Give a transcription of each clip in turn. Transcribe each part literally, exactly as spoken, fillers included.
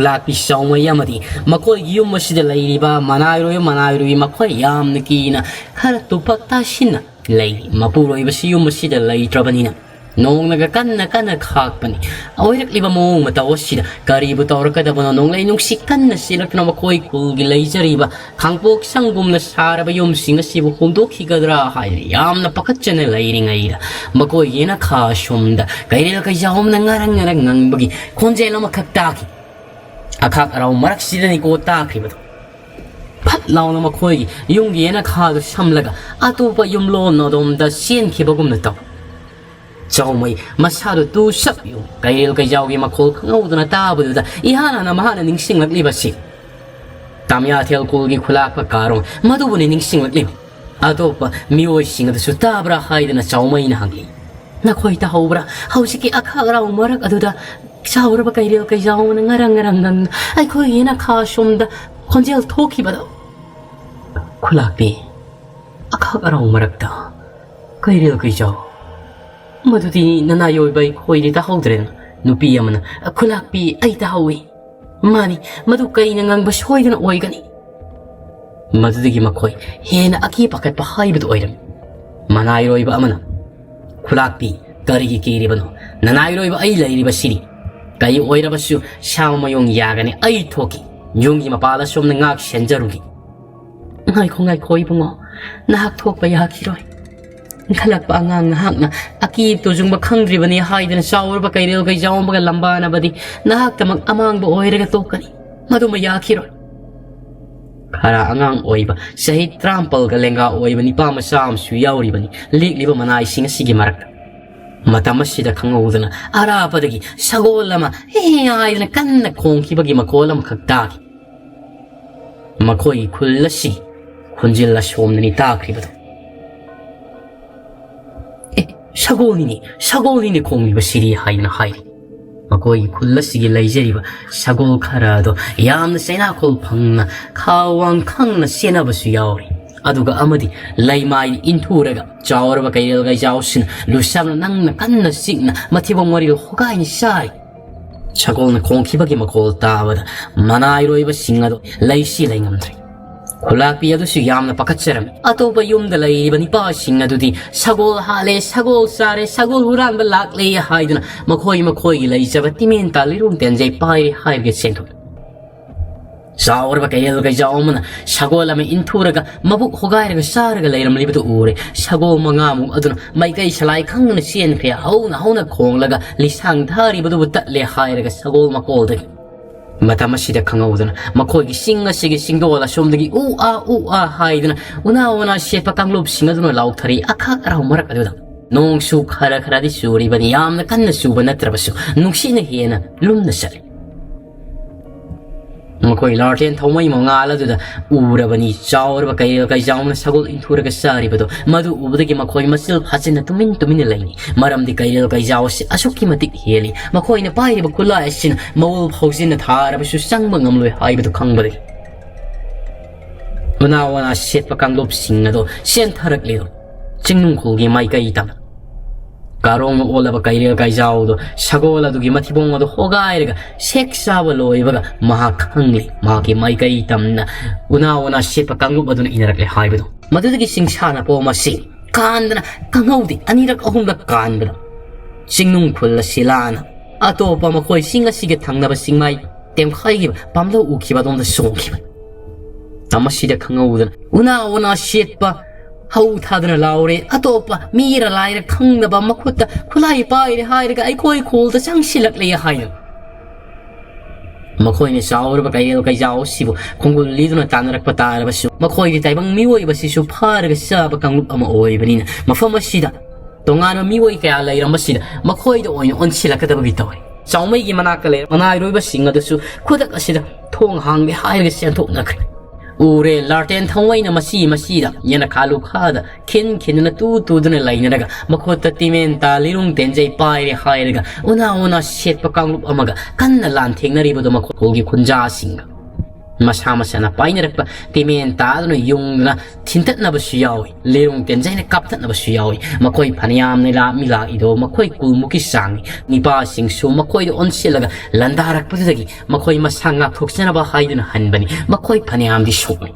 ꯈꯨꯂꯥꯛꯄꯤ ꯆꯥꯎꯃꯩ ꯑꯃꯗꯤ ꯃꯈꯣꯏꯒꯤ ꯌꯨꯝ ꯑꯁꯤꯗ ꯂꯩꯔꯤꯕ ꯃꯅꯥꯏꯔꯣꯏ ꯃꯅꯥꯏꯔꯣꯏ ꯃꯈꯣꯏ ꯌꯥꯝꯅ ꯀꯤꯅ ꯈꯔ ꯇꯨꯄꯛ ꯇꯥꯁꯤꯟꯅ ꯂꯩꯔꯤ꯫ ꯃꯄꯨꯔꯣꯏꯕꯁꯤ ꯌꯨꯝ ꯑꯁꯤꯗ ꯂꯩꯇ꯭ꯔꯕꯅꯤꯅ ꯅꯣꯡꯅꯒ ꯀꯟꯅ ꯀꯟꯅ ꯈꯥꯛꯄꯅꯤ꯫ ꯑꯣꯏꯔꯛꯂꯤꯕ ꯃꯑꯣꯡ ꯃꯇꯧ ꯑꯁꯤꯗ ꯀꯔꯤꯕꯨ ꯇꯧꯔꯛꯀꯗꯕꯅꯣ? ꯅꯣꯡꯂꯩ ꯅꯨꯡꯁꯤꯠ ꯀꯟꯅ ꯁꯤꯜꯂꯛꯇꯨꯅ ꯃꯈꯣꯏ ꯈꯨꯜꯒꯤ ꯂꯩꯖꯔꯤꯕ ꯈꯥꯡꯄꯣꯛ ꯁꯪꯒꯨꯝꯅ ꯁꯥꯔꯕ ꯌꯨꯝꯁꯤꯡ ꯑꯁꯤꯕꯨ ꯍꯨꯝꯗꯣꯛꯈꯤꯒꯗ꯭ꯔꯥ ꯍꯥꯏꯅ ꯌꯥꯝꯅ ꯄꯥꯈꯠꯆꯅ ꯂꯩꯔꯤꯉꯩꯗ ꯃꯈꯣꯏꯒꯤ ꯅꯈꯥ ꯑꯁꯣꯝꯗ ꯀꯩꯔꯦꯜ ꯀꯩꯖꯥꯎ ꯑꯃꯅ ꯉꯔꯪ ꯉꯔꯪ ꯉꯪꯕꯒꯤ ꯈꯣꯟꯖꯦꯜ ꯑꯃꯈꯛ ꯇꯥꯈꯤ꯫ ꯑꯈꯥꯛ ꯑꯔꯥꯎ ꯃꯔꯛꯁꯤꯗꯅꯤꯀꯣ ꯇꯥꯈ꯭ꯔꯤꯕꯗꯣ꯫ ꯐꯠ ꯂꯥꯎꯅ ꯃꯈꯣꯏꯒꯤ ꯌꯨꯝꯒꯤ ꯌꯦꯅꯈꯥꯗꯨ ꯁꯝꯂꯒ ꯑꯇꯣꯞꯄ ꯌꯨꯝꯂꯣꯟ ꯑꯗꯣꯝꯗ ꯆꯦꯟꯈꯤꯕꯒꯨꯝꯅ ꯇꯧ꯫ ꯆꯥꯎꯃꯩ ꯃꯁꯥꯗꯨ ꯇꯨ ꯁꯞ ꯌꯨ ꯀꯩꯔꯦꯜ ꯀꯩꯖꯥꯎꯒꯤ ꯃꯈꯣꯜ ꯈꯪꯍꯧꯗꯅ ꯇꯥꯕꯗꯨꯗ ꯏꯍꯥꯟ ꯍꯥꯟꯅ ꯃꯍꯥꯛꯅ ꯅꯤꯡꯁꯤꯡꯂꯛꯂꯤꯕꯁꯤ ꯇꯥꯃꯤꯌꯥꯊꯦꯜ ꯈꯨꯜꯒꯤ ꯈꯨꯂꯥꯛꯄ ꯀꯥꯔꯣꯡ ꯃꯗꯨꯕꯨꯅꯤ ꯅꯤꯡꯁꯤꯡꯂꯛꯂꯤꯕ꯫ ꯑꯇꯣꯞꯄ ꯃꯤꯑꯣꯏꯁꯤꯡ ꯑꯗꯨꯁꯨ ꯇꯥꯕ꯭ꯔꯥ ꯍꯥꯏꯗꯨꯅ ꯆꯥꯎꯃꯩꯅ ꯍꯪꯂꯤ꯫ "ꯅꯈꯣꯏ ꯇꯥꯍꯧꯕ꯭ꯔꯥ? ꯍꯧꯖꯤꯛꯀꯤ ꯑꯈꯥꯛ ꯑꯔꯥꯎ ꯃꯔꯛ ꯑꯗꯨꯗ ꯆꯥꯎꯔꯕ ꯀꯩꯔꯦꯜ ꯀꯩꯖꯥꯎ ꯑꯃꯅ ꯉꯔꯪ ꯉꯔꯪ ꯉꯪꯅ ꯑꯩꯈꯣꯏꯒꯤ ꯅꯈꯥ ꯁꯣꯝꯗ ꯈꯣꯟꯖꯦꯜ ꯊꯣꯛꯈꯤꯕꯗꯣ?" ꯈꯨꯂꯥꯛꯄꯤ, ꯑꯈꯥꯛ ꯑꯔꯥꯎ ꯃꯔꯛꯇ ꯀꯩꯔꯦꯜ ꯀꯩꯖꯥꯎ? ꯃꯗꯨꯗꯤ ꯅꯅꯥꯏ ꯑꯣꯏꯕ ꯑꯩꯈꯣꯏꯗꯤ ꯇꯥꯍꯧꯗ꯭ꯔꯦꯗꯅ꯫ ꯅꯨꯄꯤ ꯑꯃꯅ, "ꯈꯨꯂꯥꯛꯄꯤ, ꯑꯩ ꯇꯥꯍꯧꯏ꯫ ꯃꯥꯅꯤ, ꯃꯗꯨ ꯀꯩꯅ ꯉꯪꯕ ꯁꯣꯏꯗꯅ ꯑꯣꯏꯒꯅꯤ꯫" ꯃꯗꯨꯗꯒꯤ ꯃꯈꯣꯏ ꯍꯦꯟꯅ ꯑꯀꯤ ꯄꯥꯈꯠꯄ ꯍꯥꯏꯕꯗꯨ ꯑꯣꯏꯔꯝꯃꯤ꯫ ꯃꯅꯥꯏꯔꯣꯏꯕ ꯑꯃꯅ, "ꯈꯨꯂꯥꯛꯄꯤ, ꯀꯔꯤꯒꯤ ꯀꯤꯔꯤꯕꯅꯣ? ꯅꯅꯥꯏꯔꯣꯏꯕ ꯑꯩ ꯂꯩꯔꯤꯕꯁꯤꯗꯤ꯫ ꯀꯩ ꯑꯣꯏꯔꯕꯁꯨ ꯁꯥ ꯃꯌꯣꯡ ꯌꯥꯒꯅꯤ, ꯑꯩ ꯊꯣꯛꯈꯤ꯫ ꯌꯨꯝꯒꯤ ꯃꯄꯥꯜ ꯑꯁꯣꯝꯅ ꯉꯥꯛ ꯁꯦꯟꯖꯔꯨꯒꯦ꯫" "ꯉꯥꯏꯈꯣ, ꯉꯥꯏꯈꯣ ꯏꯕꯨꯡꯉꯣ, ꯅꯍꯥꯛ ꯊꯣꯛꯄ ꯌꯥꯈꯤꯔꯣꯏ꯫ ꯏꯟꯈꯠꯂꯛꯄ ꯑꯉꯥꯡ ꯅꯍꯥꯛꯅ ꯑꯀꯤꯕ ꯇꯨꯖꯨꯡꯕ ꯈꯪꯗ꯭ꯔꯤꯕꯅꯤ ꯍꯥꯏꯗꯨꯅ ꯆꯥꯎꯔꯕ ꯀꯩꯔꯦꯜ ꯀꯩꯖꯥꯎ ꯑꯃꯒ ꯂꯝꯕꯥꯅꯕꯗꯤ ꯅꯍꯥꯛꯇꯃꯛ ꯑꯃꯥꯡꯕ ꯑꯣꯏꯔꯒ ꯇꯣꯛꯀꯅꯤ꯫ ꯃꯗꯨꯃ ꯌꯥꯈꯤꯔꯣꯏ꯫" ꯈꯔ ꯑꯉꯥꯡ ꯑꯣꯏꯕ ꯆꯍꯤ ꯇꯔꯥꯃꯥꯄꯜꯒ ꯂꯦꯡꯒꯥ ꯑꯣꯏꯕ ꯅꯤꯄꯥ ꯃꯆꯥ ꯑꯃꯁꯨ ꯌꯥꯎꯔꯤꯕꯅꯤ ꯂꯦꯛꯂꯤꯕ ꯃꯅꯥꯏꯁꯤꯡ ꯑꯁꯤꯒꯤ ꯃꯔꯛꯇ꯫ ꯃꯇꯝ ꯑꯁꯤꯗ ꯈꯪꯍꯧꯗꯅ ꯑꯔꯥꯞꯄꯗꯒꯤ ꯁꯒꯣꯜ ꯑꯃ ꯍꯦ ꯍꯥꯏꯗꯅ ꯀꯟꯅ ꯈꯣꯡꯈꯤꯕꯒꯤ ꯃꯈꯣꯜ ꯑꯃꯈꯛ ꯇꯥꯈꯤ꯫ ꯃꯈꯣꯏꯒꯤ ꯈꯨꯜ ꯑꯁꯤ ꯈꯣꯟꯖꯦꯜ ꯑꯁꯣꯝꯗꯅꯤ ꯇꯥꯈ꯭ꯔꯤꯕꯗꯨ꯫ "ꯑꯦ, ꯁꯒꯣꯜꯅꯤꯅꯦ, ꯁꯒꯣꯜꯅꯤꯅꯦ ꯈꯣꯡꯂꯤꯕꯁꯤꯗꯤ" ꯍꯥꯏꯗꯅ ꯍꯥꯏꯔꯤ꯫ ꯃꯈꯣꯏꯒꯤ ꯈꯨꯜ ꯑꯁꯤꯒꯤ ꯂꯩꯖꯔꯤꯕ ꯁꯒꯣꯜ ꯈꯔ ꯑꯗꯣ ꯌꯥꯝꯅ ꯆꯩꯅꯥꯈꯣꯜ ꯐꯪꯅ ꯈꯥ ꯋꯥꯡ ꯈꯪꯅ ꯆꯦꯟꯅꯕꯁꯨ ꯌꯥꯎꯔꯤ꯫ ꯑꯗꯨꯒ ꯑꯃꯗꯤ ꯂꯩꯃꯥꯏ ꯏꯟꯊꯨꯔꯒ ꯆꯥꯎꯔꯕ ꯀꯩꯔꯦꯜ ꯀꯩꯖꯥꯎꯁꯤꯅ ꯂꯨꯁꯥꯡꯅ ꯅꯪꯅ ꯀꯟꯅ ꯆꯤꯛꯅ ꯃꯊꯤꯕꯣꯡ ꯃꯔꯤꯜ ꯍꯣꯒꯥꯏꯅ ꯆꯥꯔꯤ꯫ ꯁꯒꯣꯜꯅ ꯈꯣꯡꯈꯤꯕꯒꯤ ꯃꯈꯣꯜ ꯇꯥꯕꯗ ꯃꯅꯥꯏꯔꯣꯏꯕꯁꯤꯡ ꯑꯗꯨ ꯂꯩꯁꯤ ꯂꯩꯉꯝꯗ꯭ꯔꯦ꯫ ꯈꯨꯂꯥꯛꯄꯤ ꯑꯗꯨꯁꯨ ꯌꯥꯝꯅ ꯄꯥꯈꯠꯆꯔꯝꯃꯤ꯫ ꯑꯇꯣꯞꯄ ꯌꯨꯝꯗ ꯂꯩꯔꯤꯕ ꯅꯤꯄꯥꯁꯤꯡ ꯑꯗꯨꯗꯤ "ꯁꯒꯣꯜ ꯍꯥꯠꯂꯦ, ꯁꯒꯣꯜ ꯆꯥꯔꯦ, ꯁꯒꯣꯜ ꯍꯨꯔꯥꯟꯕ ꯂꯥꯛꯂꯦ" ꯍꯥꯏꯗꯨꯅ ꯃꯈꯣꯏ ꯃꯈꯣꯏꯒꯤ ꯂꯩꯖꯕ ꯇꯤꯃꯦꯟ ꯇꯥ ꯂꯤꯔꯨꯡ ꯇꯦꯟꯖꯩ ꯄꯥꯏꯔꯦ ꯍꯥꯏꯕꯒꯤ ꯆꯦꯟꯊꯣꯛꯏ꯫ ꯆꯥꯎꯔꯕ ꯀꯩꯔꯦꯜ ꯀꯩꯖꯥꯎ ꯑꯃꯅ ꯁꯒꯣꯜ ꯑꯃ ꯏꯟꯊꯨꯔꯒ ꯃꯕꯨꯛ ꯍꯣꯒꯥꯏꯔꯒ ꯆꯥꯔꯒ ꯂꯩꯔꯝꯂꯤꯕꯗꯨ ꯎꯔꯦ꯫ ꯁꯒꯣꯜ ꯃꯉꯥꯃꯨꯛ ꯑꯗꯨꯅ ꯃꯥꯏꯀꯩ ꯁꯂꯥꯏ ꯈꯪꯗꯅ ꯆꯦꯟꯈ꯭ꯔꯦ꯫ ꯍꯧꯅ ꯍꯧꯅ ꯈꯣꯡꯂꯒ ꯂꯤꯁꯥꯡ ꯊꯥꯔꯤꯕꯗꯨꯕꯨ ꯇꯠꯂꯦ ꯍꯥꯏꯔꯒ ꯁꯒꯣꯜ ꯃꯀꯣꯜꯗꯒꯤ ꯃꯇꯝ ꯑꯁꯤꯗ ꯈꯪꯍꯧꯗꯅ ꯃꯈꯣꯏꯒꯤ ꯆꯤꯡ ꯑꯁꯤꯒꯤ ꯆꯤꯡꯗꯣꯜ ꯑꯁꯣꯝꯗꯒꯤ "ꯎ ꯑꯥ, ꯎ ꯑꯥ" ꯍꯥꯏꯗꯨꯅ ꯎꯅꯥ ꯎꯅꯥ ꯁꯦꯠꯄ ꯀꯥꯡꯂꯨꯞꯁꯤꯡ ꯑꯗꯨꯅ ꯂꯥꯎꯊꯔꯤ꯫ ꯑꯈꯥꯛ ꯑꯔꯥꯎ ꯃꯔꯛ ꯑꯗꯨꯗ ꯅꯣꯡꯁꯨ ꯈꯔ ꯈꯔꯗꯤ ꯆꯨꯔꯤꯕꯅꯤ꯫ ꯌꯥꯝꯅ ꯀꯟꯅ ꯆꯨꯕ ꯅꯠꯇ꯭ꯔꯕꯁꯨ ꯅꯨꯡꯁꯤꯠꯅ ꯍꯦꯟꯅ ꯂꯨꯝꯅ ꯆꯠꯂꯤ꯫ ꯃꯈꯣꯏ ꯂꯥꯔꯇꯦꯟ ꯊꯧꯃꯩ ꯃꯉꯥꯜ ꯑꯗꯨꯗ ꯎꯔꯕꯅꯤ꯫ ꯆꯥꯎꯔꯕ ꯀꯩꯔꯦꯜ ꯀꯩꯖꯥꯎꯅ ꯁꯒꯣꯜ ꯏꯟꯊꯨꯔꯒ ꯆꯥꯔꯤꯕꯗꯣ꯫ ꯃꯗꯨ ꯎꯕꯗꯒꯤ ꯃꯈꯣꯏ ꯃꯆꯤꯜ ꯐꯥꯖꯤꯟꯅ ꯇꯨꯃꯤꯟ ꯇꯨꯃꯤꯟꯅ ꯂꯩꯅꯤ꯫ ꯃꯔꯝꯗꯤ ꯀꯩꯔꯦꯜ ꯀꯩꯖꯥꯎ ꯑꯁꯤ ꯑꯁꯨꯛꯀꯤ ꯃꯇꯤꯛ ꯍꯦꯜꯂꯤ꯫ ꯃꯈꯣꯏꯅ ꯄꯥꯏꯔꯤꯕ ꯈꯨꯠꯂꯥꯏ ꯑꯁꯤꯅ ꯃꯎꯜ ꯐꯥꯎꯖꯤꯟꯅ ꯊꯥꯔꯕꯁꯨ ꯆꯪꯕ ꯉꯝꯂꯣꯏ ꯍꯥꯏꯕꯗꯨ ꯈꯪꯕꯗꯒꯤ ꯎꯅꯥ ꯋꯥꯅꯥ ꯁꯦꯠꯄ ꯀꯥꯡꯂꯨꯞꯁꯤꯡ ꯑꯗꯣ ꯆꯦꯟꯊꯔꯛꯂꯤꯗꯣ꯫ ꯆꯤꯡꯅꯨꯡꯈꯣꯜꯒꯤ ꯃꯥꯏꯀꯩ ꯇꯝ ꯀꯥꯔꯣꯡꯅ ꯑꯣꯜꯂꯕ ꯀꯩꯔꯦꯜ ꯀꯩꯖꯥꯎꯗꯣ ꯁꯒꯣꯜ ꯑꯗꯨꯒꯤ ꯃꯊꯤꯕꯣꯡ ꯑꯗꯨ ꯍꯣꯒꯥꯏꯔꯒ ꯁꯦꯛ ꯆꯥꯕ ꯂꯣꯏꯕꯒ ꯃꯍꯥꯛ ꯈꯪꯂꯤ꯫ ꯃꯍꯥꯛꯀꯤ ꯃꯥꯏꯀꯩ ꯇꯝꯅ ꯎꯅꯥ ꯋꯥꯅꯥ ꯁꯦꯠꯄ ꯀꯥꯡꯂꯨꯞ ꯑꯗꯨꯅ ꯏꯟꯅꯔꯛꯂꯦ ꯍꯥꯏꯕꯗꯨ꯫ ꯃꯗꯨꯗꯒꯤ ꯆꯤꯡꯁꯥꯅ ꯄꯣꯝ ꯑꯁꯤ ꯀꯥꯟꯗꯅ ꯈꯪꯍꯧꯗꯦ ꯑꯅꯤꯔꯛ ꯑꯍꯨꯝꯂꯛ ꯀꯥꯟꯕꯗ ꯆꯤꯡꯅꯨꯡ ꯈꯨꯜ ꯑꯁꯤ ꯂꯥꯟꯅ ꯑꯇꯣꯞꯄ ꯃꯈꯣꯏ ꯆꯤꯡ ꯑꯁꯤꯒꯤ ꯊꯪꯅꯕ ꯆꯤꯡꯃꯥꯏ ꯇꯦꯝꯈꯥꯏꯈꯤꯕ ꯄꯥꯝꯂꯧ ꯎꯈꯤꯕ ꯑꯗꯣꯝꯗ ꯆꯣꯡꯈꯤꯕ꯫ ꯃꯇꯝ ꯑꯁꯤꯗ ꯈꯪꯍꯧꯗꯅ ꯎꯅꯥ ꯎꯅꯥ ꯁꯦꯠꯄ ꯍꯧ ꯊꯥꯗꯨꯅ ꯂꯥꯎꯔꯦ꯫ ꯑꯇꯣꯞꯄ ꯃꯤꯔ ꯂꯥꯏꯔ ꯈꯪꯗꯕ ꯃꯈꯨꯠꯇ ꯈꯨꯠꯂꯥꯏ ꯄꯥꯏꯔꯦ ꯍꯥꯏꯔꯒ ꯑꯩꯈꯣꯏ ꯈꯨꯜꯗ ꯆꯪꯁꯤꯜꯂꯛꯂꯦ ꯍꯥꯏꯅ ꯃꯈꯣꯏꯅ ꯆꯥꯎꯔꯕ ꯀꯩꯔꯦꯜ ꯀꯩꯖꯥꯎ ꯑꯁꯤꯕꯨ ꯈꯣꯡꯒꯨꯜ ꯂꯤꯗꯨꯅ ꯇꯥꯟꯅꯔꯛꯄ ꯇꯥꯔꯕꯁꯨ ꯃꯈꯣꯏꯒꯤ ꯇꯥꯏꯕꯪ ꯃꯤꯑꯣꯏꯕꯁꯤꯁꯨ ꯐꯥꯔꯒ ꯆꯥꯕ ꯀꯥꯡꯂꯨꯞ ꯑꯃ ꯑꯣꯏꯕꯅꯤꯅ ꯃꯐꯝ ꯑꯁꯤꯗ ꯇꯣꯉꯥꯟꯕ ꯃꯤꯑꯣꯏ ꯀꯌꯥ ꯂꯩꯔꯝꯕꯁꯤꯗ ꯃꯈꯣꯏꯗ ꯑꯣꯏꯅ ꯑꯣꯟꯁꯤꯜꯂꯛꯀꯗꯕꯒꯤ ꯇꯧꯔꯤ꯫ ꯆꯥꯎꯃꯩꯒꯤ ꯃꯅꯥꯛꯇ ꯂꯩꯔꯝꯕ ꯃꯅꯥꯏꯔꯣꯏꯕꯁꯤꯡ ꯑꯗꯨꯁꯨ ꯈꯨꯗꯛ ꯑꯁꯤꯗ ꯊꯣꯡ ꯍꯥꯡꯒꯦ ꯍꯥꯏꯔꯒ ꯆꯦꯟꯊꯣꯛꯅꯈ꯭ꯔꯦ꯫ ꯎꯔꯦ, ꯂꯥꯔꯇꯦꯟ ꯊꯧꯃꯩꯅ ꯃꯁꯤ ꯃꯁꯤꯗ ꯌꯦꯅꯈꯥ ꯂꯨꯈꯥꯗ ꯈꯤꯟ ꯈꯤꯟꯗꯨꯅ ꯇꯨ ꯇꯨꯗꯨꯅ ꯂꯩꯅꯔꯒ ꯃꯈꯨꯠꯇ ꯇꯤꯃꯦꯟ ꯇꯥ ꯂꯤꯔꯨꯡ ꯇꯦꯟꯖꯩ ꯄꯥꯏꯔꯦ ꯍꯥꯏꯔꯒ ꯎꯅꯥ ꯎꯅꯥ ꯁꯦꯠꯄ ꯀꯥꯡꯂꯨꯞ ꯑꯃꯒ ꯀꯟꯅ ꯂꯥꯟꯊꯦꯡꯅꯔꯤꯕꯗꯨ ꯃꯈꯣꯜꯒꯤ ꯈꯨꯟꯖꯥꯁꯤꯡꯒ꯫ ꯃꯁꯥ ꯃꯁꯥꯅ ꯄꯥꯏꯅꯔꯛꯄ ꯇꯤꯃꯦꯟ ꯇꯥꯗꯨꯅ ꯌꯨꯡꯗꯨꯅ ꯊꯤꯟꯇꯠꯅꯕꯁꯨ ꯌꯥꯎꯏ, ꯂꯤꯔꯨꯡ ꯇꯦꯟꯖꯩꯅ ꯀꯥꯞꯊꯠꯅꯕꯁꯨ ꯌꯥꯎꯏ꯫ ꯃꯈꯣꯏ ꯐꯅꯌꯥꯝꯅ ꯂꯥꯛꯃꯤ ꯂꯥꯛꯏꯗꯣ ꯃꯈꯣꯏ ꯀꯨꯟꯃꯨꯛꯀꯤ ꯆꯥꯡꯅꯤ꯫ ꯅꯤꯄꯥꯁꯤꯡꯁꯨ ꯃꯈꯣꯏꯗ ꯑꯣꯟꯁꯤꯜꯂꯒ ꯂꯥꯟꯗꯥꯔꯛꯄꯗꯨꯗꯒꯤ ꯃꯈꯣꯏ ꯃꯁꯥ ꯉꯥꯛꯊꯣꯛꯆꯅꯕ ꯍꯥꯏꯗꯨꯅ ꯍꯟꯕꯅꯤ꯫ ꯃꯈꯣꯏ ꯐꯅꯌꯥꯝꯗꯤ ꯁꯣꯛꯂꯤ꯫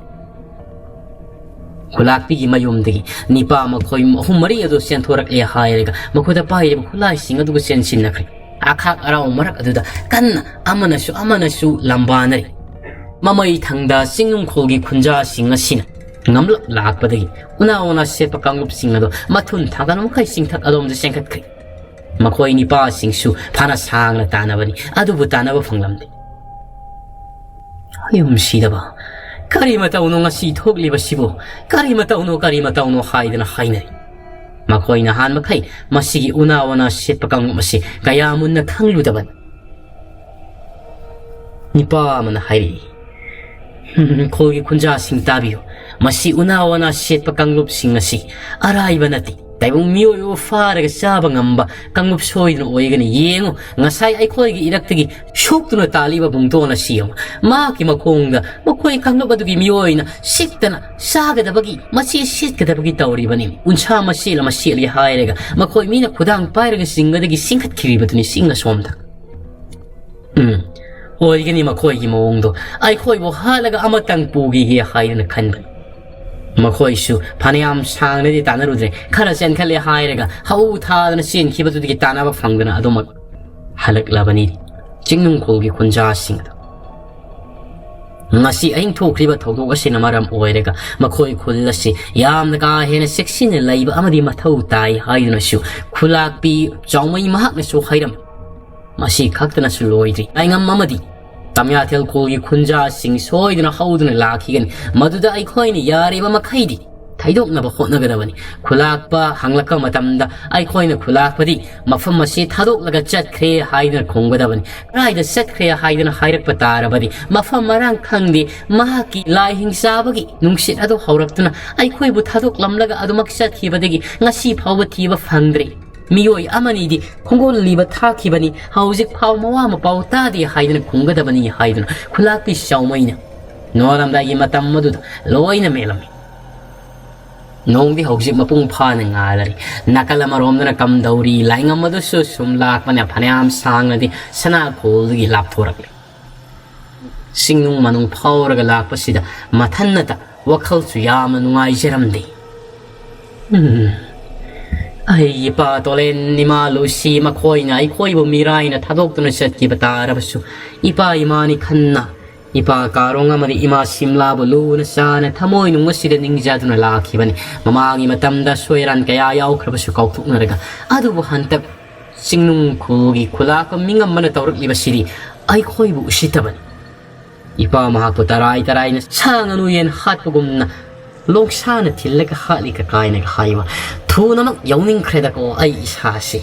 ꯈꯨꯂꯥꯛꯄꯤꯒꯤ ꯃꯌꯨꯝꯗꯒꯤ ꯅꯤꯄꯥ ꯃꯈꯣꯏ ꯑꯍꯨꯝ ꯃꯔꯤ ꯑꯗꯨ ꯆꯦꯟꯊꯣꯔꯛꯂꯦ ꯍꯥꯏꯔꯒ ꯃꯈꯣꯏꯗ ꯄꯥꯏꯔꯤꯕ ꯈꯨꯠꯂꯥꯏꯁꯤꯡ ꯑꯗꯨꯒ ꯆꯦꯟꯁꯤꯟꯅꯈ꯭ꯔꯦ꯫ ꯑꯈꯥꯛ ꯑꯔꯥꯎ ꯃꯔꯛ ꯑꯗꯨꯗ ꯀꯟꯅ ꯑꯃꯅꯁꯨ ꯑꯃꯅꯁꯨ ꯂꯝꯕꯥꯅꯔꯤ꯫ ꯃꯃꯩ ꯊꯪꯗ ꯆꯤꯡꯅꯨꯡꯈꯣꯜꯒꯤ ꯈꯨꯟꯖꯥꯁꯤꯡ ꯑꯁꯤꯅ ꯉꯝꯂꯞ ꯂꯥꯛꯄꯗꯒꯤ ꯎꯅꯥ ꯋꯥꯅꯥ ꯁꯦꯠꯄ ꯀꯥꯡꯂꯨꯞꯁꯤꯡ ꯑꯗꯨ ꯃꯊꯨꯟ ꯊꯥꯡꯒꯠ ꯃꯈꯩ ꯆꯤꯡꯊꯛ ꯑꯗꯣꯝꯗ ꯆꯦꯟꯈꯠꯈ꯭ꯔꯦ꯫ ꯃꯈꯣꯏ ꯅꯤꯄꯥꯁꯤꯡꯁꯨ ꯐꯅ ꯁꯥꯡꯅ ꯇꯥꯟꯅꯕꯅꯤ, ꯑꯗꯨꯕꯨ ꯇꯥꯟꯅꯕ ꯐꯪꯂꯝꯗꯦ꯫ ꯌꯨꯝꯁꯤꯗꯕ, ꯀꯔꯤ ꯃꯇꯧꯅꯣ ꯉꯁꯤ ꯊꯣꯛꯂꯤꯕꯁꯤꯕꯨ? ꯀꯔꯤ ꯃꯇꯧꯅꯣ, ꯀꯔꯤ ꯃꯇꯧꯅꯣ ꯍꯥꯏꯗꯅ ꯍꯥꯏꯅꯔꯤ꯫ ꯃꯈꯣꯏ ꯅꯍꯥꯟ ꯃꯈꯩ ꯃꯁꯤꯒꯤ ꯎꯅꯥ ꯋꯥꯅꯥ ꯁꯦꯠꯄ ꯀꯥꯡꯂꯨꯞ ꯑꯁꯤ ꯀꯌꯥ ꯃꯨꯟꯅ ꯈꯪꯂꯨꯗꯕꯅꯤ꯫ ꯅꯤꯄꯥ ꯑꯃꯅ ꯍꯥꯏꯔꯛꯏ, "ꯈꯣꯜꯒꯤ ꯈꯨꯟꯖꯥꯁꯤꯡ ꯇꯥꯕꯤꯌꯨ꯫ ꯃꯁꯤ ꯎꯅꯥ ꯋꯥꯅꯥ ꯁꯦꯠꯄ ꯀꯥꯡꯂꯨꯞꯁꯤꯡ ꯑꯁꯤ ꯑꯔꯥꯏꯕ ꯅꯠꯇꯦ꯫ ꯇꯥꯏꯕꯪ ꯃꯤꯑꯣꯏꯕ ꯐꯥꯔꯒ ꯆꯥꯕ ꯉꯝꯕ ꯀꯥꯡꯂꯨꯞ ꯁꯣꯏꯗꯅ ꯑꯣꯏꯒꯅꯤ꯫ ꯌꯦꯡꯉꯨ, ꯉꯁꯥꯏ ꯑꯩꯈꯣꯏꯒꯤ ꯏꯔꯛꯇꯒꯤ ꯁꯣꯛꯇꯨꯅ ꯇꯥꯜꯂꯤꯕ ꯕꯨꯡꯇꯣꯟ ꯑꯁꯤ ꯌꯦꯡꯉꯨ꯫ ꯃꯍꯥꯛꯀꯤ ꯃꯈꯣꯡꯗ ꯃꯈꯣꯏ ꯀꯥꯡꯂꯨꯞ ꯑꯗꯨꯒꯤ ꯃꯤꯑꯣꯏꯅ ꯁꯤꯛꯇꯅ ꯆꯥꯒꯗꯕꯒꯤ, ꯃꯁꯤ ꯁꯦꯠꯀꯗꯕꯒꯤ ꯇꯧꯔꯤꯕꯅꯤ꯫ ꯎꯟꯁꯥ ꯃꯁꯦꯠ ꯑꯃ ꯁꯦꯠꯂꯤ ꯍꯥꯏꯔꯒ ꯃꯈꯣꯏ ꯃꯤꯅ ꯈꯨꯗꯥꯡ ꯄꯥꯏꯔꯒ ꯆꯤꯡ ꯑꯗꯒꯤ ꯆꯤꯡꯈꯠꯈꯤꯕꯗꯨꯅꯤ ꯆꯤꯡ ꯑꯁꯣꯝꯗ꯫ ꯎꯝ, ꯑꯣꯏꯒꯅꯤ ꯃꯈꯣꯏꯒꯤ ꯃꯑꯣꯡꯗꯣ꯫ ꯑꯩꯈꯣꯏꯕꯨ ꯍꯥꯠꯂꯒ ꯑꯃꯇꯪ ꯄꯨꯈꯤꯒꯦ ꯍꯥꯏꯗꯅ ꯈꯟꯕꯅꯤ꯫" ꯃꯈꯣꯏꯁꯨ ꯐꯅꯌꯥꯝ ꯁꯥꯡꯅꯗꯤ ꯇꯥꯟꯅꯔꯨꯗ꯭ꯔꯦ꯫ ꯈꯔ ꯆꯦꯟꯈꯠꯂꯦ ꯍꯥꯏꯔꯒ ꯍꯧ ꯊꯥꯗꯅ ꯆꯦꯟꯈꯤꯕꯗꯨꯗꯒꯤ ꯇꯥꯟꯅꯕ ꯐꯪꯗꯅ ꯑꯗꯨꯃꯛ ꯍꯜꯂꯛꯂꯕꯅꯤ ꯆꯤꯡꯅꯨꯡꯈꯣꯜꯒꯤ ꯈꯨꯟꯖꯥꯁꯤꯡ ꯑꯗꯨ꯫ ꯉꯁꯤ ꯑꯍꯤꯡ ꯊꯣꯛꯈ꯭ꯔꯤꯕ ꯊꯧꯗꯣꯛ ꯑꯁꯤꯅ ꯃꯔꯝ ꯑꯣꯏꯔꯒ ꯃꯈꯣꯏ ꯈꯨꯜ ꯑꯁꯤ ꯌꯥꯝꯅ ꯀꯥ ꯍꯦꯟꯅ ꯆꯦꯛꯁꯤꯟꯅ ꯂꯩꯕ ꯑꯃꯗꯤ ꯃꯊꯧ ꯇꯥꯏ ꯍꯥꯏꯗꯨꯅꯁꯨ ꯈꯨꯂꯥꯛꯄꯤ ꯆꯥꯎꯃꯩ ꯃꯍꯥꯛꯅꯁꯨ ꯍꯥꯏꯔꯝꯃꯤ꯫ ꯃꯁꯤ ꯈꯛꯇꯅꯁꯨ ꯂꯣꯏꯗ꯭ꯔꯤ꯫ ꯂꯥꯏꯉꯝ ꯑꯃꯗꯤ ꯇꯝꯌꯥꯊꯦꯜ ꯈꯨꯜꯒꯤ ꯈꯨꯟꯖꯥꯁꯤꯡ ꯁꯣꯏꯗꯅ ꯍꯧꯗꯨꯅ ꯂꯥꯛꯈꯤꯒꯅꯤ꯫ ꯃꯗꯨꯗ ꯑꯩꯈꯣꯏꯅ ꯌꯥꯔꯤꯕ ꯃꯈꯩꯗꯤ ꯊꯩꯗꯣꯛꯅꯕ ꯍꯣꯠꯅꯒꯗꯕꯅꯤ꯫ ꯈꯨꯂꯥꯛꯄ ꯍꯪꯂꯛꯄ ꯃꯇꯝꯗ ꯑꯩꯈꯣꯏꯅ ꯈꯨꯂꯥꯛꯄꯗꯤ ꯃꯐꯝ ꯑꯁꯤ ꯊꯥꯗꯣꯛꯂꯒ ꯆꯠꯈ꯭ꯔꯦ ꯍꯥꯏꯗꯨꯅ ꯈꯨꯝꯒꯗꯕꯅꯤ꯫ ꯀꯗꯥꯏꯗ ꯆꯠꯈ꯭ꯔꯦ ꯍꯥꯏꯗꯨꯅ ꯍꯥꯏꯔꯛꯄ ꯇꯥꯔꯕꯗꯤ ꯃꯐꯝ ꯃꯔꯥꯡ ꯈꯪꯗꯦ, ꯃꯍꯥꯛꯀꯤ ꯂꯥꯏ ꯍꯤꯡꯆꯥꯕꯒꯤ ꯅꯨꯡꯁꯤꯠ ꯑꯗꯨ ꯍꯧꯔꯛꯇꯨꯅ ꯑꯩꯈꯣꯏꯕꯨ ꯊꯥꯗꯣꯛꯂꯝꯂꯒ ꯑꯗꯨꯃꯛ ꯆꯠꯈꯤꯕꯗꯒꯤ ꯉꯁꯤ ꯐꯥꯎꯕ ꯊꯤꯕ ꯐꯪꯗ꯭ꯔꯤ꯫ ꯃꯤꯑꯣꯏ ꯑꯃꯅꯤꯗꯤ ꯈꯣꯡꯒꯨꯜꯂꯤꯕ ꯊꯥꯈꯤꯕꯅꯤ, ꯍꯧꯖꯤꯛ ꯐꯥꯎ ꯃꯋꯥ ꯃꯄꯥꯎ ꯇꯥꯗꯦ ꯍꯥꯏꯗꯨꯅ ꯈꯨꯝꯒꯗꯕꯅꯤ ꯍꯥꯏꯗꯨꯅ ꯈꯨꯂꯥꯛꯄꯤ ꯆꯥꯎꯃꯩꯅ ꯅꯣꯡꯉꯥꯜꯂꯝꯗꯥꯏꯒꯤ ꯃꯇꯝ ꯑꯗꯨꯗ ꯂꯣꯏꯅ ꯃꯦꯠꯂꯝꯃꯤ꯫ ꯅꯣꯡꯗꯤ ꯍꯧꯖꯤꯛ ꯃꯄꯨꯡ ꯐꯥꯅ ꯉꯥꯜꯂꯔꯤ꯫ ꯅꯥꯀꯜ ꯑꯃꯔꯣꯝꯗꯅ ꯀꯝꯗꯧꯔꯤ ꯂꯥꯏꯉꯝ ꯑꯗꯨꯁꯨ ꯁꯨꯝ ꯂꯥꯛꯄꯅ ꯐꯅꯌꯥꯝ ꯁꯥꯡꯅꯗꯤ ꯁꯅꯥꯈꯣꯜꯗꯒꯤ ꯂꯥꯞꯊꯣꯔꯛꯂꯤ꯫ ꯆꯤꯡꯅꯨꯡ ꯃꯅꯨꯡ ꯐꯥꯎꯔꯒ ꯂꯥꯛꯄꯁꯤꯗ ꯃꯊꯟꯅꯇ ꯋꯥꯈꯜꯁꯨ ꯌꯥꯝꯅ ꯅꯨꯡꯉꯥꯏꯖꯔꯝꯗꯦ꯫ ꯎꯝ꯫ ꯑꯩ ꯏꯄꯥ ꯇꯣꯂꯦꯟ, ꯏꯃꯥ ꯂꯨꯁꯤ, ꯃꯈꯣꯏꯅ ꯑꯩꯈꯣꯏꯕꯨ ꯃꯤꯔꯥꯏꯅ ꯊꯥꯗꯣꯛꯇꯨꯅ ꯆꯠꯈꯤꯕ ꯇꯥꯔꯕꯁꯨ, ꯏꯄꯥ ꯏꯃꯥꯅꯤ ꯈꯟꯅ, ꯏꯄꯥ ꯀꯥꯔꯣꯡ ꯑꯃꯗꯤ ꯏꯃꯥ ꯁꯤꯝꯂꯥꯕꯨ ꯂꯨꯅ ꯆꯥꯅ ꯊꯃꯣꯏꯅꯨꯡ ꯑꯁꯤꯗ ꯅꯤꯡꯖꯗꯨꯅ ꯂꯥꯛꯈꯤꯕꯅꯤ꯫ ꯃꯃꯥꯡꯒꯤ ꯃꯇꯝꯗ ꯁꯣꯏꯔꯥꯟ ꯀꯌꯥ ꯌꯥꯎꯈ꯭ꯔꯕꯁꯨ ꯀꯥꯎꯊꯣꯛꯅꯔꯒ, ꯑꯗꯨꯕꯨ ꯍꯟꯗꯛ ꯆꯤꯡꯅꯨꯡ ꯈꯨꯜꯒꯤ ꯈꯨꯂꯥꯛꯄ ꯃꯤꯉꯝꯕꯅ ꯇꯧꯔꯛꯂꯤꯕꯁꯤꯗꯤ ꯑꯩꯈꯣꯏꯕꯨ ꯎꯁꯤꯠꯇꯕꯅꯤ꯫ ꯏꯄꯥ ꯃꯍꯥꯛꯄꯨ ꯇꯔꯥꯏ ꯇꯔꯥꯏꯅ ꯁꯥ ꯉꯥꯅꯨ ꯌꯦꯟ ꯍꯥꯠꯄꯒꯨꯝꯅ ꯂꯣꯡꯁꯥꯅ ꯊꯤꯜꯂꯒ ꯍꯥꯠꯂꯤ ꯀꯀꯥꯏꯅꯒ ꯍꯥꯏꯕ꯫ ꯊꯨꯅꯃꯛ ꯌꯧꯅꯤꯡꯈ꯭ꯔꯦꯗꯀꯣ ꯑꯩ ꯏꯁꯥꯁꯤ꯫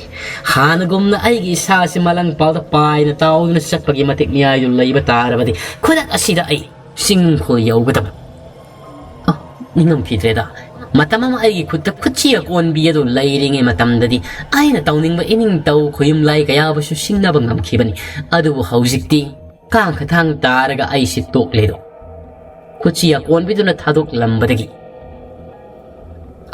ꯍꯥꯟꯅꯒꯨꯝꯅ ꯑꯩꯒꯤ ꯏꯁꯥꯁꯤ ꯃꯂꯪ ꯄꯥꯜꯗ ꯄꯥꯏꯅ ꯇꯥꯎꯗꯨꯅ ꯆꯠꯄꯒꯤ ꯃꯇꯤꯛ ꯃꯌꯥꯏꯗꯨ ꯂꯩꯕ ꯇꯥꯔꯕꯗꯤ, ꯈꯨꯗꯛ ꯑꯁꯤꯗ ꯑꯩ ꯆꯤꯡꯅꯨꯡ ꯈꯨꯜ ꯌꯧꯒꯗꯕ꯫ ꯑ, ꯅꯤꯡꯉꯝꯈꯤꯗ꯭ꯔꯦꯗ꯫ ꯃꯇꯝ ꯑꯃ ꯑꯩꯒꯤ ꯈꯨꯠꯇ ꯈꯨꯠꯁꯤ ꯑꯀꯣꯟꯕꯤ ꯑꯗꯨ ꯂꯩꯔꯤꯉꯩ ꯃꯇꯝꯗꯗꯤ ꯑꯩꯅ ꯇꯧꯅꯤꯡꯕ ꯏꯅꯤꯡꯇꯧ ꯈꯨꯌꯨꯝ ꯂꯥꯏ ꯀꯌꯥꯕꯨꯁꯨ ꯁꯤꯡꯅꯕ ꯉꯝꯈꯤꯕꯅꯤ꯫ ꯑꯗꯨꯕꯨ ꯍꯧꯖꯤꯛꯇꯤ ꯀꯥꯡꯈꯊꯥꯡ ꯇꯥꯔꯒ ꯑꯩꯁꯤ ꯇꯣꯛꯂꯦꯗꯣ꯫ ꯈꯨꯠꯁꯤ ꯑꯀꯣꯟꯕꯤꯗꯨꯅ ꯊꯥꯗꯣꯛꯂꯝꯕꯗꯒꯤ꯫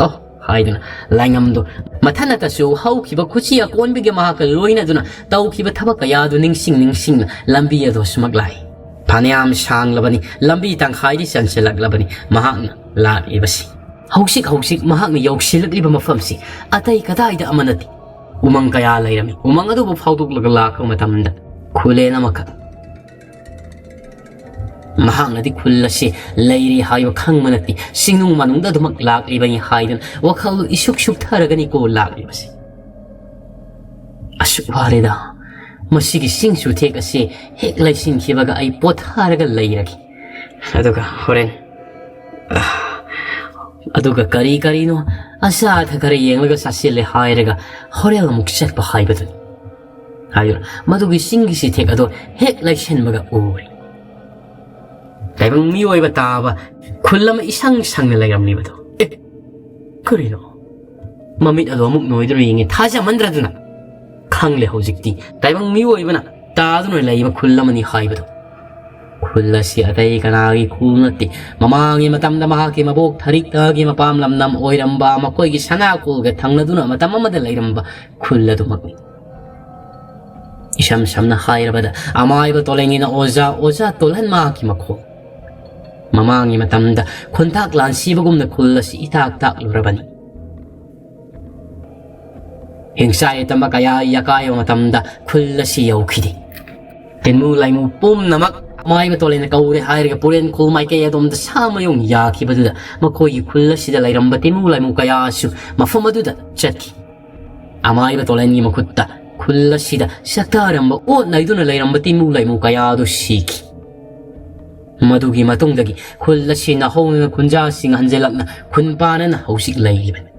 "ꯑꯣ," ꯍꯥꯏꯗꯨꯅ ꯂꯥꯏꯉꯝꯗꯣ ꯃꯊꯟꯅꯇꯁꯨ ꯍꯧꯈꯤꯕ ꯈꯨꯠꯁꯤ ꯑꯀꯣꯟꯕꯤꯒꯤ ꯃꯍꯥꯛꯀ ꯂꯣꯏꯅꯗꯨꯅ ꯇꯧꯈꯤꯕ ꯊꯕꯛ ꯀꯌꯥꯗꯨ ꯅꯤꯡꯁꯤꯡ ꯅꯤꯡꯁꯤꯡꯅ ꯂꯝꯕꯤ ꯑꯗꯨ ꯁꯨꯃꯛ ꯂꯥꯛꯏ꯫ ꯐꯅꯌꯥꯝ ꯁꯥꯡꯂꯕꯅꯤ ꯂꯝꯕꯤ ꯇꯪꯈꯥꯏꯗꯤ ꯆꯟꯁꯤꯜꯂꯛꯂꯕꯅꯤ ꯃꯍꯥꯛꯅ ꯂꯥꯛꯂꯤꯕꯁꯤ꯫ ꯍꯧꯖꯤꯛ ꯍꯧꯖꯤꯛ ꯃꯍꯥꯛꯅ ꯌꯧꯁꯤꯜꯂꯛꯂꯤꯕ ꯃꯐꯝꯁꯤ ꯑꯇꯩ ꯀꯗꯥꯏꯗ ꯑꯃ ꯅꯠꯇꯦ꯫ ꯎꯃꯪ ꯀꯌꯥ ꯂꯩꯔꯝꯃꯤ꯫ ꯎꯃꯪ ꯑꯗꯨꯕꯨ ꯐꯥꯎꯗꯣꯛꯂꯒ ꯂꯥꯛꯄ ꯃꯇꯝꯗ ꯈꯨꯂꯦꯟ ꯑꯃꯈꯛ꯫ ꯃꯍꯥꯛꯅꯗꯤ ꯈꯨꯜ ꯑꯁꯤ ꯂꯩꯔꯤ ꯍꯥꯏꯕ ꯈꯪꯕ ꯅꯠꯇꯦ꯫ ꯆꯤꯡꯅꯨꯡ ꯃꯅꯨꯡꯗ ꯑꯗꯨꯃꯛ ꯂꯥꯛꯂꯤꯕꯅꯤ ꯍꯥꯏꯗꯨꯅ ꯋꯥꯈꯜꯗꯨ ꯏꯁꯨꯛ ꯁꯨꯛꯊꯔꯒꯅꯤꯀꯣ ꯂꯥꯛꯂꯤꯕꯁꯤ꯫ "ꯑꯁꯨꯛ ꯋꯥꯔꯦꯗ꯫ ꯃꯁꯤꯒꯤ ꯆꯤꯡ ꯆꯨꯊꯦꯛ ꯑꯁꯤ ꯍꯦꯛ ꯂꯩꯁꯤꯟꯈꯤꯕꯒ ꯑꯩ ꯄꯣꯊꯥꯔꯒ ꯂꯩꯔꯒꯦ꯫ ꯑꯗꯨꯒ ꯍꯣꯔꯦꯟ, ꯑ, ꯑꯗꯨꯒ ꯀꯔꯤ ꯀꯔꯤꯅꯣ ꯑꯆꯥ ꯑꯊꯛ ꯈꯔ ꯌꯦꯡꯂꯒ ꯆꯥꯁꯤꯜꯂꯦ ꯍꯥꯏꯔꯒ ꯍꯣꯔꯦꯟ ꯑꯃꯨꯛ ꯆꯠꯄ ꯍꯥꯏꯕꯗꯨꯅꯤ" ꯍꯥꯏꯗꯨꯅ ꯃꯗꯨꯒꯤ ꯆꯤꯡꯒꯤ ꯆꯤꯊꯦꯛ ꯑꯗꯣ ꯍꯦꯛ ꯂꯩꯁꯤꯟꯕꯒ ꯎꯔꯦ꯫ ꯇꯥꯏꯕꯪ ꯃꯤꯑꯣꯏꯕ ꯇꯥꯕ ꯈꯨꯜ ꯑꯃ ꯏꯁꯪ ꯁꯪꯅ ꯂꯩꯔꯝꯂꯤꯕꯗꯣ꯫ "ꯑꯦ, ꯀꯔꯤꯅꯣ?" ꯃꯃꯤꯠ ꯑꯗꯣ ꯑꯃꯨꯛ ꯅꯣꯏꯗꯨꯅ ꯌꯦꯡꯉꯦ꯫ ꯊꯥꯖꯃꯟꯗ꯭ꯔꯗꯨꯅ ꯈꯪꯂꯦ ꯍꯧꯖꯤꯛꯇꯤ ꯇꯥꯏꯕꯪ ꯃꯤꯑꯣꯏꯕꯅ ꯇꯥꯗꯨꯅ ꯂꯩꯕ ꯈꯨꯜ ꯑꯃꯅꯤ ꯍꯥꯏꯕꯗꯣ꯫ ꯈꯨꯜ ꯑꯁꯤ ꯑꯇꯩ ꯀꯅꯥꯒꯤ ꯈꯨꯜ ꯅꯠꯇꯦ꯫ ꯃꯃꯥꯡꯒꯤ ꯃꯇꯝꯗ ꯃꯍꯥꯛꯀꯤ ꯃꯕꯣꯛ ꯊꯔꯤꯛꯇꯒꯤ ꯃꯄꯥꯝ ꯂꯝꯗꯝ ꯑꯣꯏꯔꯝꯕ ꯃꯈꯣꯏꯒꯤ ꯁꯅꯥ ꯈꯨꯜꯒ ꯊꯪꯅꯗꯨꯅ ꯃꯇꯝ ꯑꯃꯗ ꯂꯩꯔꯝꯕ ꯈꯨꯜ ꯑꯗꯨꯃꯛꯅꯤ꯫ ꯏꯁꯝ ꯁꯝꯅ ꯍꯥꯏꯔꯕꯗ, ꯑꯃꯥꯏꯕ ꯇꯣꯂꯦꯟꯒꯤꯅ ꯑꯣꯖꯥ, ꯑꯣꯖꯥ ꯇꯣꯂꯟ ꯃꯍꯥꯛꯀꯤ ꯃꯈꯣꯜ꯫ ꯃꯃꯥꯡꯒꯤ ꯃꯇꯝꯗ ꯈꯨꯟꯇꯥꯛ ꯂꯥꯟꯁꯤꯕꯒꯨꯝꯅ ꯈꯨꯜ ꯑꯁꯤ ꯏꯇꯥꯛ ꯇꯥꯛꯂꯨꯔꯕꯅꯤ꯫ ꯍꯤꯡꯁꯥ ꯌꯥꯏꯇꯝꯕ ꯀꯌꯥ ꯌꯥꯀꯥꯏꯕ ꯃꯇꯝꯗ ꯈꯨꯜ ꯑꯁꯤ ꯌꯧꯈꯤꯗꯦ꯫ ꯇꯤꯟꯃꯨ ꯂꯥꯏꯃꯨ ꯄꯨꯝꯅꯃꯛ ꯑꯃꯥꯏꯕ ꯇꯣꯂꯦꯟꯅ ꯀꯧꯔꯦ ꯍꯥꯏꯔꯒ ꯄꯨꯔꯦꯟ ꯈꯨꯜ ꯃꯥꯏꯀꯩ ꯑꯗꯣꯝꯗ ꯁꯥ ꯃꯌꯨꯡ ꯌꯥꯈꯤꯕꯗꯨꯗ ꯃꯈꯣꯏꯒꯤ ꯈꯨꯜ ꯑꯁꯤꯗ ꯂꯩꯔꯝꯕ ꯇꯤꯟꯃꯨ ꯂꯥꯏꯃꯨ ꯀꯌꯥꯁꯨ ꯃꯐꯝ ꯑꯗꯨꯗ ꯆꯠꯈꯤ꯫ ꯑꯃꯥꯏꯕ ꯇꯣꯂꯦꯟꯒꯤ ꯃꯈꯨꯠꯇ ꯈꯨꯜ ꯑꯁꯤꯗ ꯁꯛꯇꯥꯔꯝꯕ ꯑꯣꯠ ꯅꯩꯗꯨꯅ ꯂꯩꯔꯝꯕ ꯇꯤꯟꯃꯨ ꯂꯥꯏꯃꯨ ꯀꯌꯥ ꯑꯗꯨ ꯁꯤꯈꯤ꯫ ꯃꯗꯨꯒꯤ ꯃꯇꯨꯡꯗꯒꯤ ꯈꯨꯜ ꯑꯁꯤ ꯅꯧꯍꯧꯅꯅ ꯈꯨꯟꯖꯥꯁꯤꯡ ꯍꯟꯖꯤꯜꯂꯛꯅ ꯈꯨꯟ ꯄꯥꯟꯅꯅ ꯍꯧꯖꯤꯛ ꯂꯩꯔꯤꯕꯅꯤ꯫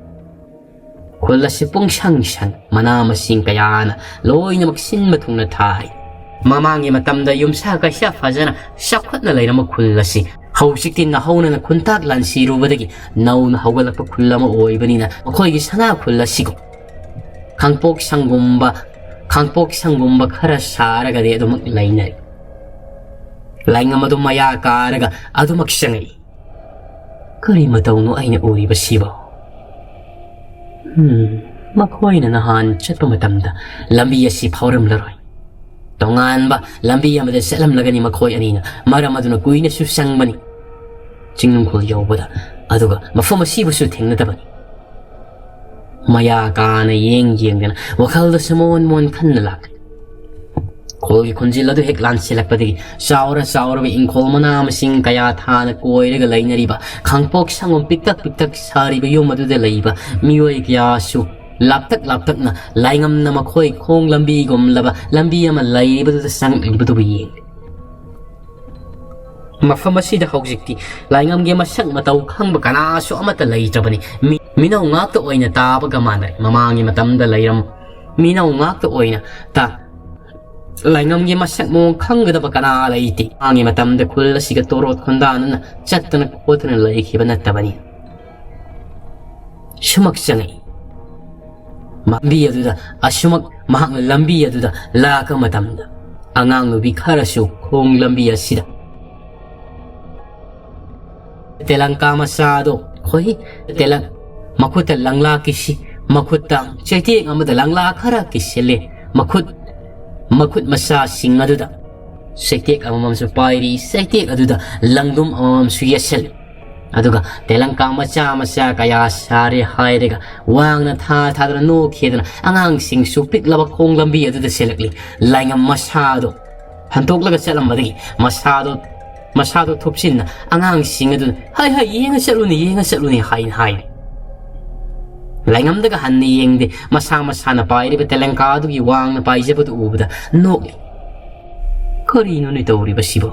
ꯈꯨꯜ ꯑꯁꯤ ꯄꯨꯡꯁꯪ ꯁꯪ, ꯃꯅꯥ ꯃꯁꯤꯡ ꯀꯌꯥꯅ ꯂꯣꯏꯅꯃꯛ ꯁꯤꯟꯕ ꯊꯨꯡꯅ ꯊꯥꯏ꯫ ꯃꯃꯥꯡꯒꯤ ꯃꯇꯝꯗ ꯌꯨꯝꯁꯥ ꯀꯩꯁꯥ ꯐꯖꯅ ꯆꯥꯎꯈꯠꯅ ꯂꯩꯔꯝꯕ ꯈꯨꯜ ꯑꯁꯤ ꯍꯧꯖꯤꯛꯇꯤ ꯅꯧꯍꯧꯅꯅ ꯈꯨꯟꯇꯥꯛ ꯂꯥꯟꯁꯤꯔꯨꯕꯗꯒꯤ ꯅꯧꯅ ꯍꯧꯒꯠꯂꯛꯄ ꯈꯨꯜ ꯑꯃ ꯑꯣꯏꯕꯅꯤꯅ ꯃꯈꯣꯏꯒꯤ ꯁꯅꯥ ꯈꯨꯜ ꯑꯁꯤꯒꯨꯝ ꯈꯥꯡꯄꯣꯛ ꯁꯪꯒꯨꯝꯕ, ꯈꯥꯡꯄꯣꯛ ꯁꯪꯒꯨꯝꯕ ꯈꯔ ꯁꯥꯔꯒꯗꯤ ꯑꯗꯨꯃꯛ ꯂꯩꯅꯔꯤ꯫ ꯂꯥꯏꯉꯝ ꯑꯗꯨ ꯃꯌꯥ ꯀꯥꯔꯒ ꯑꯗꯨꯃꯛ ꯆꯪꯉꯛꯏ꯫ ꯀꯔꯤ ꯃꯇꯧꯅꯣ ꯑꯩꯅ ꯎꯔꯤꯕꯁꯤꯕꯣ? ꯍꯝ, ꯃꯈꯣꯏꯅ ꯅꯍꯥꯟ ꯆꯠꯄ ꯃꯇꯝꯗ ꯂꯝꯕꯤ ꯑꯁꯤ ꯐꯥꯎꯔꯝꯂꯔꯣꯏ꯫ ꯇꯣꯉꯥꯟꯕ ꯂꯝꯕꯤ ꯑꯃꯗ ꯆꯠꯂꯝꯂꯒꯅꯤ ꯃꯈꯣꯏ ꯑꯅꯤꯅ꯫ ꯃꯔꯝ ꯑꯗꯨꯅ ꯀꯨꯏꯅꯁꯨ ꯆꯪꯕꯅꯤ ꯆꯤꯡꯅꯨꯡꯈꯣꯜ ꯌꯧꯕꯗ꯫ ꯑꯗꯨꯒ ꯃꯐꯝ ꯑꯁꯤꯕꯨꯁꯨ ꯊꯦꯡꯅꯗꯕꯅꯤ꯫ ꯃꯌꯥ ꯀꯥꯅ ꯌꯦꯡ ꯌꯦꯡꯗꯅ ꯋꯥꯈꯜꯗꯁꯨ ꯃꯣꯟ ꯃꯣꯟ ꯈꯟꯅ ꯂꯥꯛꯂꯤ꯫ ꯈꯣꯜꯒꯤ ꯈꯣꯟꯖꯦꯜ ꯑꯗꯨ ꯍꯦꯛ ꯂꯥꯟꯁꯤꯜꯂꯛꯄꯗꯒꯤ ꯆꯥꯎꯔ ꯆꯥꯎꯔꯕ ꯏꯪꯈꯣꯜ ꯃꯅꯥ ꯃꯁꯤꯡ ꯀꯌꯥ ꯊꯥꯅ ꯀꯣꯏꯔꯒ ꯂꯩꯅꯔꯤꯕ ꯈꯥꯡꯄꯣꯛ ꯁꯪꯒꯣꯝ ꯄꯤꯛꯇꯛ ꯄꯤꯛꯇꯛ ꯁꯥꯔꯤꯕ ꯌꯨꯝ ꯑꯗꯨꯗ ꯂꯩꯕ ꯃꯤꯑꯣꯏ ꯀꯌꯥꯁꯨ ꯂꯥꯞꯇꯛ ꯂꯥꯞꯇꯛꯅ ꯂꯥꯏꯉꯝꯅ ꯃꯈꯣꯏ ꯈꯣꯡ ꯂꯝꯕꯤꯒꯨꯝꯂꯕ ꯂꯝꯕꯤ ꯑꯃ ꯂꯩꯔꯤꯕꯗꯨꯗ ꯆꯪꯂꯤꯕꯗꯨꯕꯨ ꯌꯦꯡꯂꯤ꯫ ꯃꯐꯝ ꯑꯁꯤꯗ ꯍꯧꯖꯤꯛꯇꯤ ꯂꯥꯏꯉꯝꯒꯤ ꯃꯁꯛ ꯃꯇꯧ ꯈꯪꯕ ꯀꯅꯥꯁꯨ ꯑꯃꯠꯇ ꯂꯩꯇ꯭ꯔꯕꯅꯤ꯫ ꯃꯤ-, ꯃꯤꯅꯧ ꯉꯥꯛꯇ ꯑꯣꯏꯅ ꯇꯥꯕꯒ ꯃꯥꯟꯅꯔꯦ꯫ ꯃꯃꯥꯡꯒꯤ ꯃꯇꯝꯗ ꯂꯩꯔꯝ-, ꯃꯤꯅꯧ ꯉꯥꯛꯇ ꯑꯣꯏꯅ ꯇꯥ-, ꯂꯥꯏꯉꯝꯒꯤ ꯃꯁꯛ ꯃꯑꯣꯡ ꯈꯪꯒꯗꯕ ꯀꯅꯥ ꯂꯩꯇꯦ꯫ ꯃꯃꯥꯡꯒꯤ ꯃꯇꯝꯗ ꯈꯨꯜ ꯑꯁꯤꯒ ꯇꯣꯔꯣꯠ ꯈꯣꯟꯗꯥꯅꯅ ꯆꯠꯇꯅ ꯈꯣꯠꯇꯅ ꯂꯩꯈꯤꯕ ꯅꯠꯇꯕꯅꯤ꯫ ꯁꯨꯃꯛ ꯆꯪꯉꯛꯏ꯫ ꯂꯝꯕꯤ ꯑꯗꯨꯗ, ꯑꯁꯨꯃꯛ ꯃꯍꯥꯛꯅ ꯂꯝꯕꯤ ꯑꯗꯨꯗ ꯂꯥꯛꯄ ꯃꯇꯝꯗ, ꯑꯉꯥꯡ ꯅꯨꯄꯤ ꯈꯔꯁꯨ ꯈꯣꯡ ꯂꯝꯕꯤ ꯑꯁꯤꯗ ꯇꯦꯂꯪꯀꯥ ꯃꯆꯥꯗꯣ, ꯍꯣꯏ, ꯇꯦꯂꯪ-, ꯃꯈꯨꯠꯇ ꯂꯪꯂꯥ ꯀꯤꯁꯤ, ꯃꯈꯨꯠꯇ ꯆꯩꯇꯦꯛ ꯑꯃꯗ ꯂꯪꯂꯥ ꯈꯔ ꯀꯤꯁꯤꯜꯂꯤ꯫ ꯃꯈꯨꯠ, ꯃꯈꯨꯠ ꯃꯆꯥꯁꯤꯡ ꯑꯗꯨꯗ ꯆꯩꯇꯦꯛ ꯑꯃꯃꯝꯁꯨ ꯄꯥꯏꯔꯤ, ꯆꯩꯇꯦꯛ ꯑꯗꯨꯗ ꯂꯪꯗꯨꯝ ꯑꯃꯃꯝꯁꯨ ꯌꯦꯠꯁꯤꯜꯂꯤ꯫ ꯑꯗꯨꯒ ꯇꯦꯂꯪꯀꯥ ꯃꯆꯥ ꯃꯆꯥ ꯀꯌꯥ ꯁꯥꯔꯦ ꯍꯥꯏꯔꯒ ꯋꯥꯡꯅ ꯊꯥ ꯊꯥꯗꯅ ꯅꯣꯛꯈꯤꯗꯅ ꯑꯉꯥꯡꯁꯤꯡꯁꯨ ꯄꯤꯛꯂꯕ ꯈꯣꯡ ꯂꯝꯕꯤ ꯑꯗꯨꯗ ꯆꯦꯜꯂꯛꯂꯤ꯫ ꯂꯥꯏꯉꯝ ꯃꯁꯥꯗꯣ ꯍꯟꯇꯣꯛꯂꯒ ꯆꯠꯂꯝꯕꯗꯒꯤ ꯃꯁꯥꯗꯣ, ꯃꯁꯥꯗꯣ ꯊꯨꯞꯆꯤꯟꯅ ꯑꯉꯥꯡꯁꯤꯡ ꯑꯗꯨꯅ, "ꯍꯩ, ꯍꯩ, ꯌꯦꯡꯉ ꯆꯠꯂꯨꯅꯦ, ꯌꯦꯡꯉ ꯆꯠꯂꯨꯅꯦ," ꯍꯥꯏꯅ ꯍꯥꯏꯔꯤ꯫ ꯂꯥꯏꯉꯝꯗꯒ ꯍꯟꯅ ꯌꯦꯡꯗꯦ, ꯃꯁꯥ ꯃꯁꯥꯅ ꯄꯥꯏꯔꯤꯕ ꯇꯦꯂꯪꯀꯥ ꯑꯗꯨꯒꯤ ꯋꯥꯡꯅ ꯄꯥꯏꯖꯕꯗꯨ ꯎꯕꯗ ꯅꯣꯛꯂꯤ꯫ "ꯀꯔꯤꯅꯣꯅꯦ ꯇꯧꯔꯤꯕꯁꯤꯕꯣ?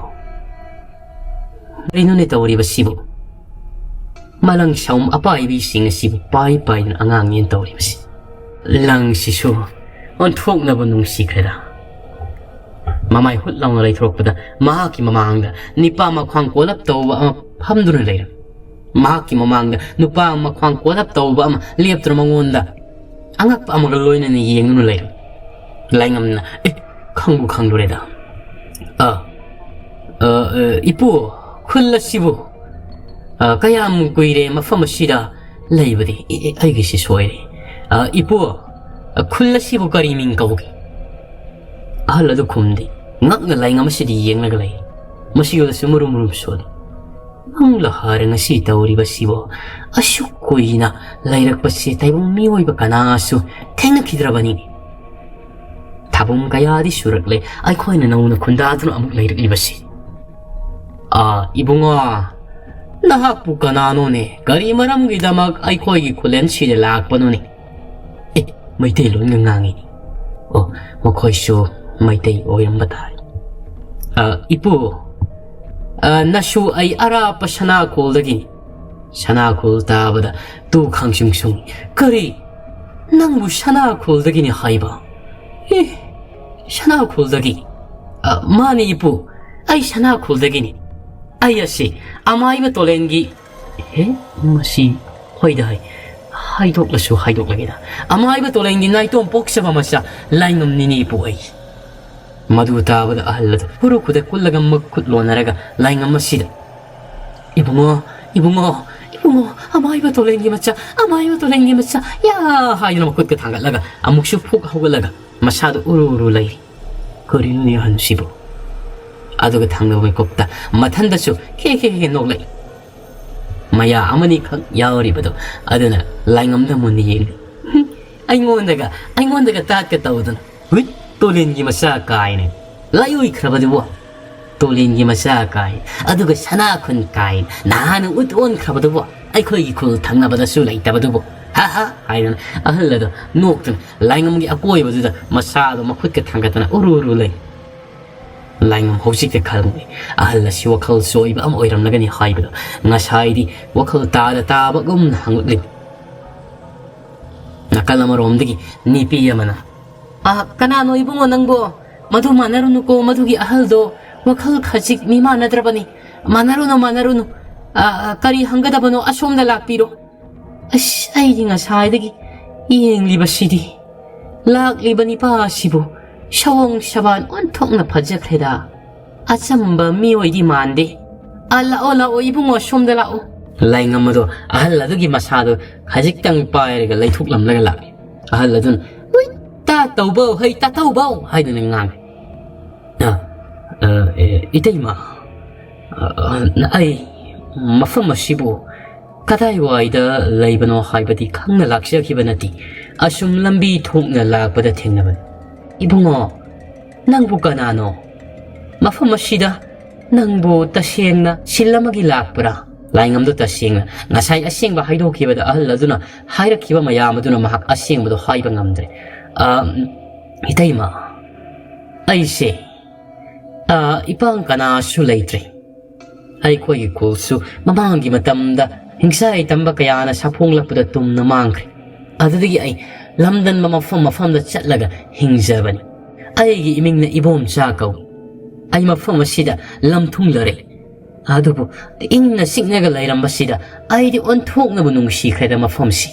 ꯀꯔꯤꯅꯣꯅꯦ ꯇꯧꯔꯤꯕꯁꯤꯕꯣ? ꯃꯂꯪ ꯁꯥꯎꯝ ꯑꯄꯥꯏꯕꯤꯁꯤꯡ ꯑꯁꯤꯕꯨ ꯄꯥꯏ ꯄꯥꯏꯗꯨꯅ ꯑꯉꯥꯡꯅꯦꯅ ꯇꯧꯔꯤꯕꯁꯤ꯫ ꯂꯪꯁꯤꯁꯨ ꯑꯣꯟꯊꯣꯛꯅꯕ ꯅꯨꯡꯁꯤꯈ꯭ꯔꯦꯗ꯫" ꯃꯃꯥꯏ ꯍꯨꯠ ꯂꯥꯎꯅ ꯂꯩꯊꯣꯔꯛꯄꯗ ꯃꯍꯥꯛꯀꯤ ꯃꯃꯥꯡꯗ ꯅꯤꯄꯥ ꯃꯈ꯭ꯋꯥꯡ ꯀꯣꯜꯂꯞ ꯇꯧꯕ ꯑꯃ ꯐꯝꯗꯨꯅ ꯂꯩꯔꯝꯃꯤ꯫ ꯃꯍꯥꯛꯀꯤ ꯃꯃꯥꯡꯗ ꯅꯨꯄꯥ ꯃꯈ꯭ꯋꯥꯡ ꯀꯣꯜꯂꯞ ꯇꯧꯕ ꯑꯃ ꯂꯦꯞꯇꯨꯅ ꯃꯉꯣꯟꯗ ꯑꯉꯛꯄ ꯑꯃꯒ ꯂꯣꯏꯅꯅ ꯌꯦꯡꯗꯨꯅ ꯂꯩꯔꯝꯃꯤ꯫ ꯂꯥꯏꯉꯝꯅ, "ꯑꯦ, ꯈꯪꯕꯨ ꯈꯪꯂꯨꯔꯦꯗ꯫ ꯑ, ꯑ, ꯑ, ꯏꯄꯨ, ꯈꯨꯜ ꯑꯁꯤꯕꯨ, ꯑ, ꯀꯌꯥꯝ ꯀꯨꯏꯔꯦ ꯃꯐꯝ ꯑꯁꯤꯗ ꯂꯩꯕꯗꯤ? ꯑꯦ, ꯑꯦ, ꯑꯩꯒꯤꯁꯤ ꯁꯣꯏꯔꯦ꯫ ꯑ, ꯏꯄꯨ, ꯑ, ꯈꯨꯜ ꯑꯁꯤꯕꯨ ꯀꯔꯤ ꯃꯤꯡ ꯀꯧꯒꯦ?" ꯑꯍꯜ ꯑꯗꯨ ꯈꯨꯝꯗꯦ꯫ ꯉꯛꯅ ꯂꯥꯏꯉꯝ ꯑꯁꯤꯗ ꯌꯦꯡꯂꯒ ꯂꯩ꯫ ꯃꯁꯤ ꯑꯣꯏꯔꯁꯨ ꯃꯔꯨꯝ ꯃꯔꯨꯝ ꯁꯣꯜꯂꯤ꯫ "ꯅꯪꯂ ꯍꯥꯏꯔ ꯉꯁꯤ ꯇꯧꯔꯤꯕꯁꯤꯕꯣ? ꯑꯁꯨꯛ ꯀꯨꯏꯅ ꯂꯩꯔꯛꯄꯁꯤ ꯇꯥꯏꯕꯪ ꯃꯤꯑꯣꯏꯕ ꯀꯅꯥꯁꯨ ꯊꯦꯡꯅꯈꯤꯗ꯭ꯔꯕꯅꯤꯅꯦ꯫ ꯊꯥꯕꯨꯝ ꯀꯌꯥꯗꯤ ꯁꯨꯔꯛꯂꯦ ꯑꯩꯈꯣꯏꯅ ꯅꯧꯅ ꯈꯨꯟꯗꯥꯗꯨꯅ ꯑꯃꯨꯛ ꯂꯩꯔꯛꯂꯤꯕꯁꯤ꯫" "ꯑꯥ, ꯏꯕꯨꯡꯉꯣ, ꯅꯍꯥꯛꯄꯨ ꯀꯅꯥꯅꯣꯅꯦ? ꯀꯔꯤ ꯃꯔꯝꯒꯤꯗꯃꯛ ꯑꯩꯈꯣꯏꯒꯤ ꯈꯨꯂꯦꯟꯁꯤꯗ ꯂꯥꯛꯄꯅꯣꯅꯦ?" "ꯑꯦ, ꯃꯩꯇꯩꯂꯣꯟꯒ ꯉꯥꯡꯉꯤ꯫" "ꯑꯣ, ꯃꯈꯣꯏꯁꯨ ꯃꯩꯇꯩ ꯑꯣꯏꯔꯝꯕ ꯇꯥꯏ꯫" "ꯑ, ꯏꯄꯨ, ꯑ, ꯅꯁꯨ ꯑꯩ ꯑꯔꯥꯞꯄ ꯁꯅꯥꯈꯣꯜꯗꯒꯤꯅꯤ꯫" ꯁꯅꯥꯈꯣꯜ ꯇꯥꯕꯗ ꯇꯨ ꯈꯪꯁꯨꯡ ꯁꯨꯡ꯫ "ꯀꯔꯤ? ꯅꯪꯕꯨ ꯁꯅꯥꯈꯣꯜꯗꯒꯤꯅꯤ ꯍꯥꯏꯕ? ꯑꯦ, ꯁꯅꯥꯈꯣꯜꯗꯒꯤ?" "ꯑ, ꯃꯥꯅꯤ ꯏꯄꯨ, ꯑꯩ ꯁꯅꯥꯈꯣꯜꯗꯒꯤꯅꯤ꯫ ꯑꯩ ꯑꯁꯤ ꯑꯃꯥꯏꯕ ꯇꯣꯂꯦꯟꯒꯤ"꯫ "ꯍꯦ, ꯃꯁꯤ ꯍꯣꯏꯗ ꯍꯣꯏ, ꯍꯥꯏꯗꯣꯛꯂꯁꯨ ꯍꯥꯏꯗꯣꯛꯂꯒꯦꯗ꯫ ꯑꯃꯥꯏꯕ ꯇꯣꯂꯦꯟꯒꯤ ꯅꯥꯏꯇꯣꯝ ꯄꯣꯛꯆꯕ ꯃꯆꯥ ꯂꯥꯏꯉꯝꯅꯤꯅꯦ ꯏꯄꯨ ꯑꯩ꯫" ꯃꯗꯨ ꯇꯥꯕꯗ ꯑꯍꯜ ꯑꯗꯨ ꯈꯨꯔꯨ ꯈꯨꯗ ꯀꯨꯜꯂꯒ ꯃꯈꯨꯠ ꯂꯣꯟꯅꯔꯒ ꯂꯥꯏꯉꯝ ꯑꯁꯤꯗ, "ꯏꯕꯨꯡꯉꯣ, "ꯏꯕꯨꯡꯉꯣ, ꯏꯕꯨꯡꯉꯣ, ꯑꯃꯥꯏꯕ ꯇꯣꯂꯦꯟꯒꯤ ꯃꯆꯥ, ꯑꯃꯥꯏꯕ ꯇꯣꯂꯦꯟꯒꯤ ꯃꯆꯥ, ꯌꯥ!" ꯍꯥꯏꯗꯨꯅ ꯃꯈꯨꯠꯀ ꯊꯥꯡꯒꯠꯂꯒ ꯑꯃꯨꯛꯁꯨ ꯐꯨꯛ ꯍꯧꯒꯠꯂꯒ ꯃꯁꯥꯗꯨ ꯎꯔꯨ ꯎꯔꯨ ꯂꯩꯔꯤ꯫ "ꯀꯔꯤꯅꯣꯅꯦ ꯑꯍꯟꯁꯤꯕꯨ?" ꯑꯗꯨꯒ ꯊꯪꯅꯕ ꯃꯤꯀꯨꯞꯇ ꯃꯊꯟꯗꯁꯨ ꯈꯦ ꯈꯦ ꯈꯦ ꯅꯣꯛꯂꯛꯏ꯫ ꯃꯌꯥ ꯑꯃꯅꯤꯈꯛ ꯌꯥꯎꯔꯤꯕꯗꯣ ꯑꯗꯨꯅ ꯂꯥꯏꯉꯝꯗ ꯃꯨꯟꯅ ꯌꯦꯡꯂꯤ꯫ "ꯍꯨꯝ, ꯑꯩꯉꯣꯟꯗꯒ, ꯑꯩꯉꯣꯟꯗꯒ ꯇꯥꯠꯀ ꯇꯧꯗꯅ, ꯍꯨꯏꯠ, ꯇꯣꯂꯦꯟꯒꯤ ꯃꯆꯥ ꯀꯥꯏꯅ, ꯂꯥꯏꯑꯣꯏꯈ꯭ꯔꯕꯗꯨꯕꯨ, ꯇꯣꯂꯦꯟꯒꯤ ꯃꯆꯥ ꯀꯥꯏ, ꯑꯗꯨꯒ ꯁꯅꯥ ꯈꯨꯟ ꯀꯥꯏ, ꯅꯍꯥꯟꯅ ꯎꯠ ꯑꯣꯟꯈ꯭ꯔꯕꯗꯨꯕꯨ, ꯑꯩꯈꯣꯏꯒꯤ ꯈꯨꯜ ꯊꯪꯅꯕꯗꯁꯨ ꯂꯩꯇꯕꯗꯨꯕꯨ, ꯍꯥ ꯍꯥ" ꯍꯥꯏꯗꯅ ꯑꯍꯜ ꯑꯗꯣ ꯅꯣꯛꯇꯨꯅ ꯂꯥꯏꯉꯝꯒꯤ ꯑꯀꯣꯏꯕꯗꯨꯗ ꯃꯁꯥꯗꯣ ꯃꯈꯨꯠꯀ ꯊꯥꯡꯒꯠꯇꯅ ꯎꯔꯨ ꯎꯔꯨ ꯂꯩ꯫ ꯂꯥꯏꯉꯝ ꯍꯧꯖꯤꯛꯇ ꯈꯪꯂꯦ, ꯑꯍꯜ ꯑꯁꯤ ꯋꯥꯈꯜ ꯆꯣꯏꯕ ꯑꯃ ꯑꯣꯏꯔꯝꯂꯒꯅꯤ ꯍꯥꯏꯕꯗꯣ꯫ ꯉꯁꯥꯏꯗꯤ ꯋꯥꯈꯜ ꯇꯥꯗ ꯇꯥꯕꯒꯨꯝꯅ ꯍꯪꯂꯛꯂꯤ꯫ ꯅꯥꯀꯜ ꯑꯃꯔꯣꯝꯗꯒꯤ ꯅꯨꯄꯤ ꯑꯃꯅ, "ꯑ, ꯀꯅꯥꯅꯣ ꯏꯕꯨꯡꯉꯣ ꯅꯪꯕꯣ? ꯃꯗꯨ ꯃꯥꯟꯅꯔꯨꯅꯨꯀꯣ, ꯃꯗꯨꯒꯤ ꯑꯍꯜꯗꯣ ꯋꯥꯈꯜ ꯈꯖꯤꯛ ꯃꯤ ꯃꯥꯟꯅꯗ꯭ꯔꯕꯅꯤ꯫ ꯃꯥꯟꯅꯔꯨꯅꯨ, ꯃꯥꯟꯅꯔꯨꯅꯨ꯫ ꯑ, ꯑ, ꯀꯔꯤ ꯍꯪꯒꯗꯕꯅꯣ? ꯑꯁꯣꯝꯗ ꯂꯥꯛꯄꯤꯔꯣ꯫" ꯑꯁ, ꯑꯩꯗꯤ ꯉꯁꯥꯏꯗꯒꯤ ꯌꯦꯡꯂꯤꯕꯁꯤꯗꯤ꯫ ꯂꯥꯛꯂꯤꯕ ꯅꯤꯄꯥ ꯑꯁꯤꯕꯨ ꯁꯑꯣꯡ ꯁꯕꯥꯟ ꯑꯣꯟꯊꯣꯛꯅ ꯐꯖꯈ꯭ꯔꯦꯗ꯫ ꯑꯆꯝꯕ ꯃꯤꯑꯣꯏꯗꯤ ꯃꯥꯟꯗꯦ꯫ "ꯑ, ꯂꯥꯛꯑꯣ, ꯂꯥꯛꯑꯣ, ꯏꯕꯨꯡꯉꯣ, ꯁꯣꯝꯗ ꯂꯥꯛꯑꯣ꯫" ꯂꯥꯏꯉꯝ ꯑꯗꯣ ꯑꯍꯜ ꯑꯗꯨꯒꯤ ꯃꯁꯥꯗꯣ ꯈꯖꯤꯛꯇꯪ ꯄꯥꯏꯔꯒ ꯂꯩꯊꯣꯛꯂꯝꯂꯒ ꯂꯥꯛꯏ꯫ ꯑꯍꯜ ꯑꯗꯨꯅ, "ꯍꯨꯏꯠ, ꯇꯥ ꯇꯧꯕꯧ, ꯍꯩ, ꯇꯥ ꯇꯧꯕꯧ" ꯍꯥꯏꯗꯨꯅ ꯉꯥꯡꯉꯤ꯫ "ꯑ, ꯑ, ꯑꯦ, ꯏꯇꯩꯃ, ꯑ, ꯑ, ꯑꯩ ꯃꯐꯝ ꯑꯁꯤꯕꯨ ꯀꯗꯥꯏꯋꯥꯏꯗ ꯂꯩꯕꯅꯣ ꯍꯥꯏꯕꯗꯤ ꯈꯪꯅ ꯂꯥꯛꯆꯈꯤꯕ ꯅꯠꯇꯦ꯫ ꯑꯁꯨꯝ ꯂꯝꯕꯤ ꯊꯣꯛꯅ ꯂꯥꯛꯄꯗ ꯊꯦꯡꯅꯕꯅꯤ꯫" "ꯏꯕꯨꯡꯉꯣ, ꯅꯪꯕꯨ ꯀꯅꯥꯅꯣ? ꯃꯐꯝ ꯑꯁꯤꯗ ꯅꯪꯕꯨ ꯇꯁꯦꯡꯅ ꯁꯤꯜ ꯑꯃꯒꯤ ꯂꯥꯛꯄ꯭ꯔꯥ?" ꯂꯥꯏꯉꯝꯗꯨ ꯇꯁꯦꯡꯅ ꯉꯁꯥꯏ ꯑꯁꯦꯡꯕ ꯍꯥꯏꯗꯣꯛꯈꯤꯕꯗ ꯑꯍꯜ ꯑꯗꯨꯅ ꯍꯥꯏꯔꯛꯈꯤꯕ ꯃꯌꯥꯝ ꯑꯗꯨꯅ ꯃꯍꯥꯛ ꯑꯁꯦꯡꯕꯗꯨ ꯍꯥꯏꯕ ꯉꯝꯗ꯭ꯔꯦ꯫ "ꯑ, ꯏꯇꯩꯃ, ꯑꯩꯁꯦ, ꯑ, ꯏꯄꯥꯡ ꯀꯅꯥꯁꯨ ꯂꯩꯇ꯭ꯔꯦ꯫ ꯑꯩꯈꯣꯏꯒꯤ ꯈꯨꯜꯁꯨ ꯃꯃꯥꯡꯒꯤ ꯃꯇꯝꯗ ꯍꯤꯡꯁꯥꯏ ꯇꯝꯕ ꯀꯌꯥꯅ ꯁꯥꯐꯣꯡꯂꯛꯄꯗ ꯇꯨꯝꯅ ꯃꯥꯡꯈ꯭ꯔꯦ꯫ ꯑꯗꯨꯗꯒꯤ ꯑꯩ ꯂꯝꯗꯟꯕ ꯃꯐꯝ ꯃꯐꯝꯗ ꯆꯠꯂꯒ ꯍꯤꯡꯖꯕꯅꯤ꯫ ꯑꯩꯒꯤ ꯏꯃꯤꯡꯅ ꯏꯕꯣꯝꯆꯥ ꯀꯧꯏ꯫ ꯑꯩ ꯃꯐꯝ ꯑꯁꯤꯗ ꯂꯝꯊꯨꯡꯂꯔꯦ꯫ ꯑꯗꯨꯕꯨ ꯏꯪꯅ ꯆꯤꯛꯅꯒ ꯂꯩꯔꯝꯕꯁꯤꯗ ꯑꯩꯗꯤ ꯑꯣꯟꯊꯣꯛꯅꯕꯨ ꯅꯨꯡꯁꯤꯈ꯭ꯔꯦꯗ ꯃꯐꯝꯁꯤ꯫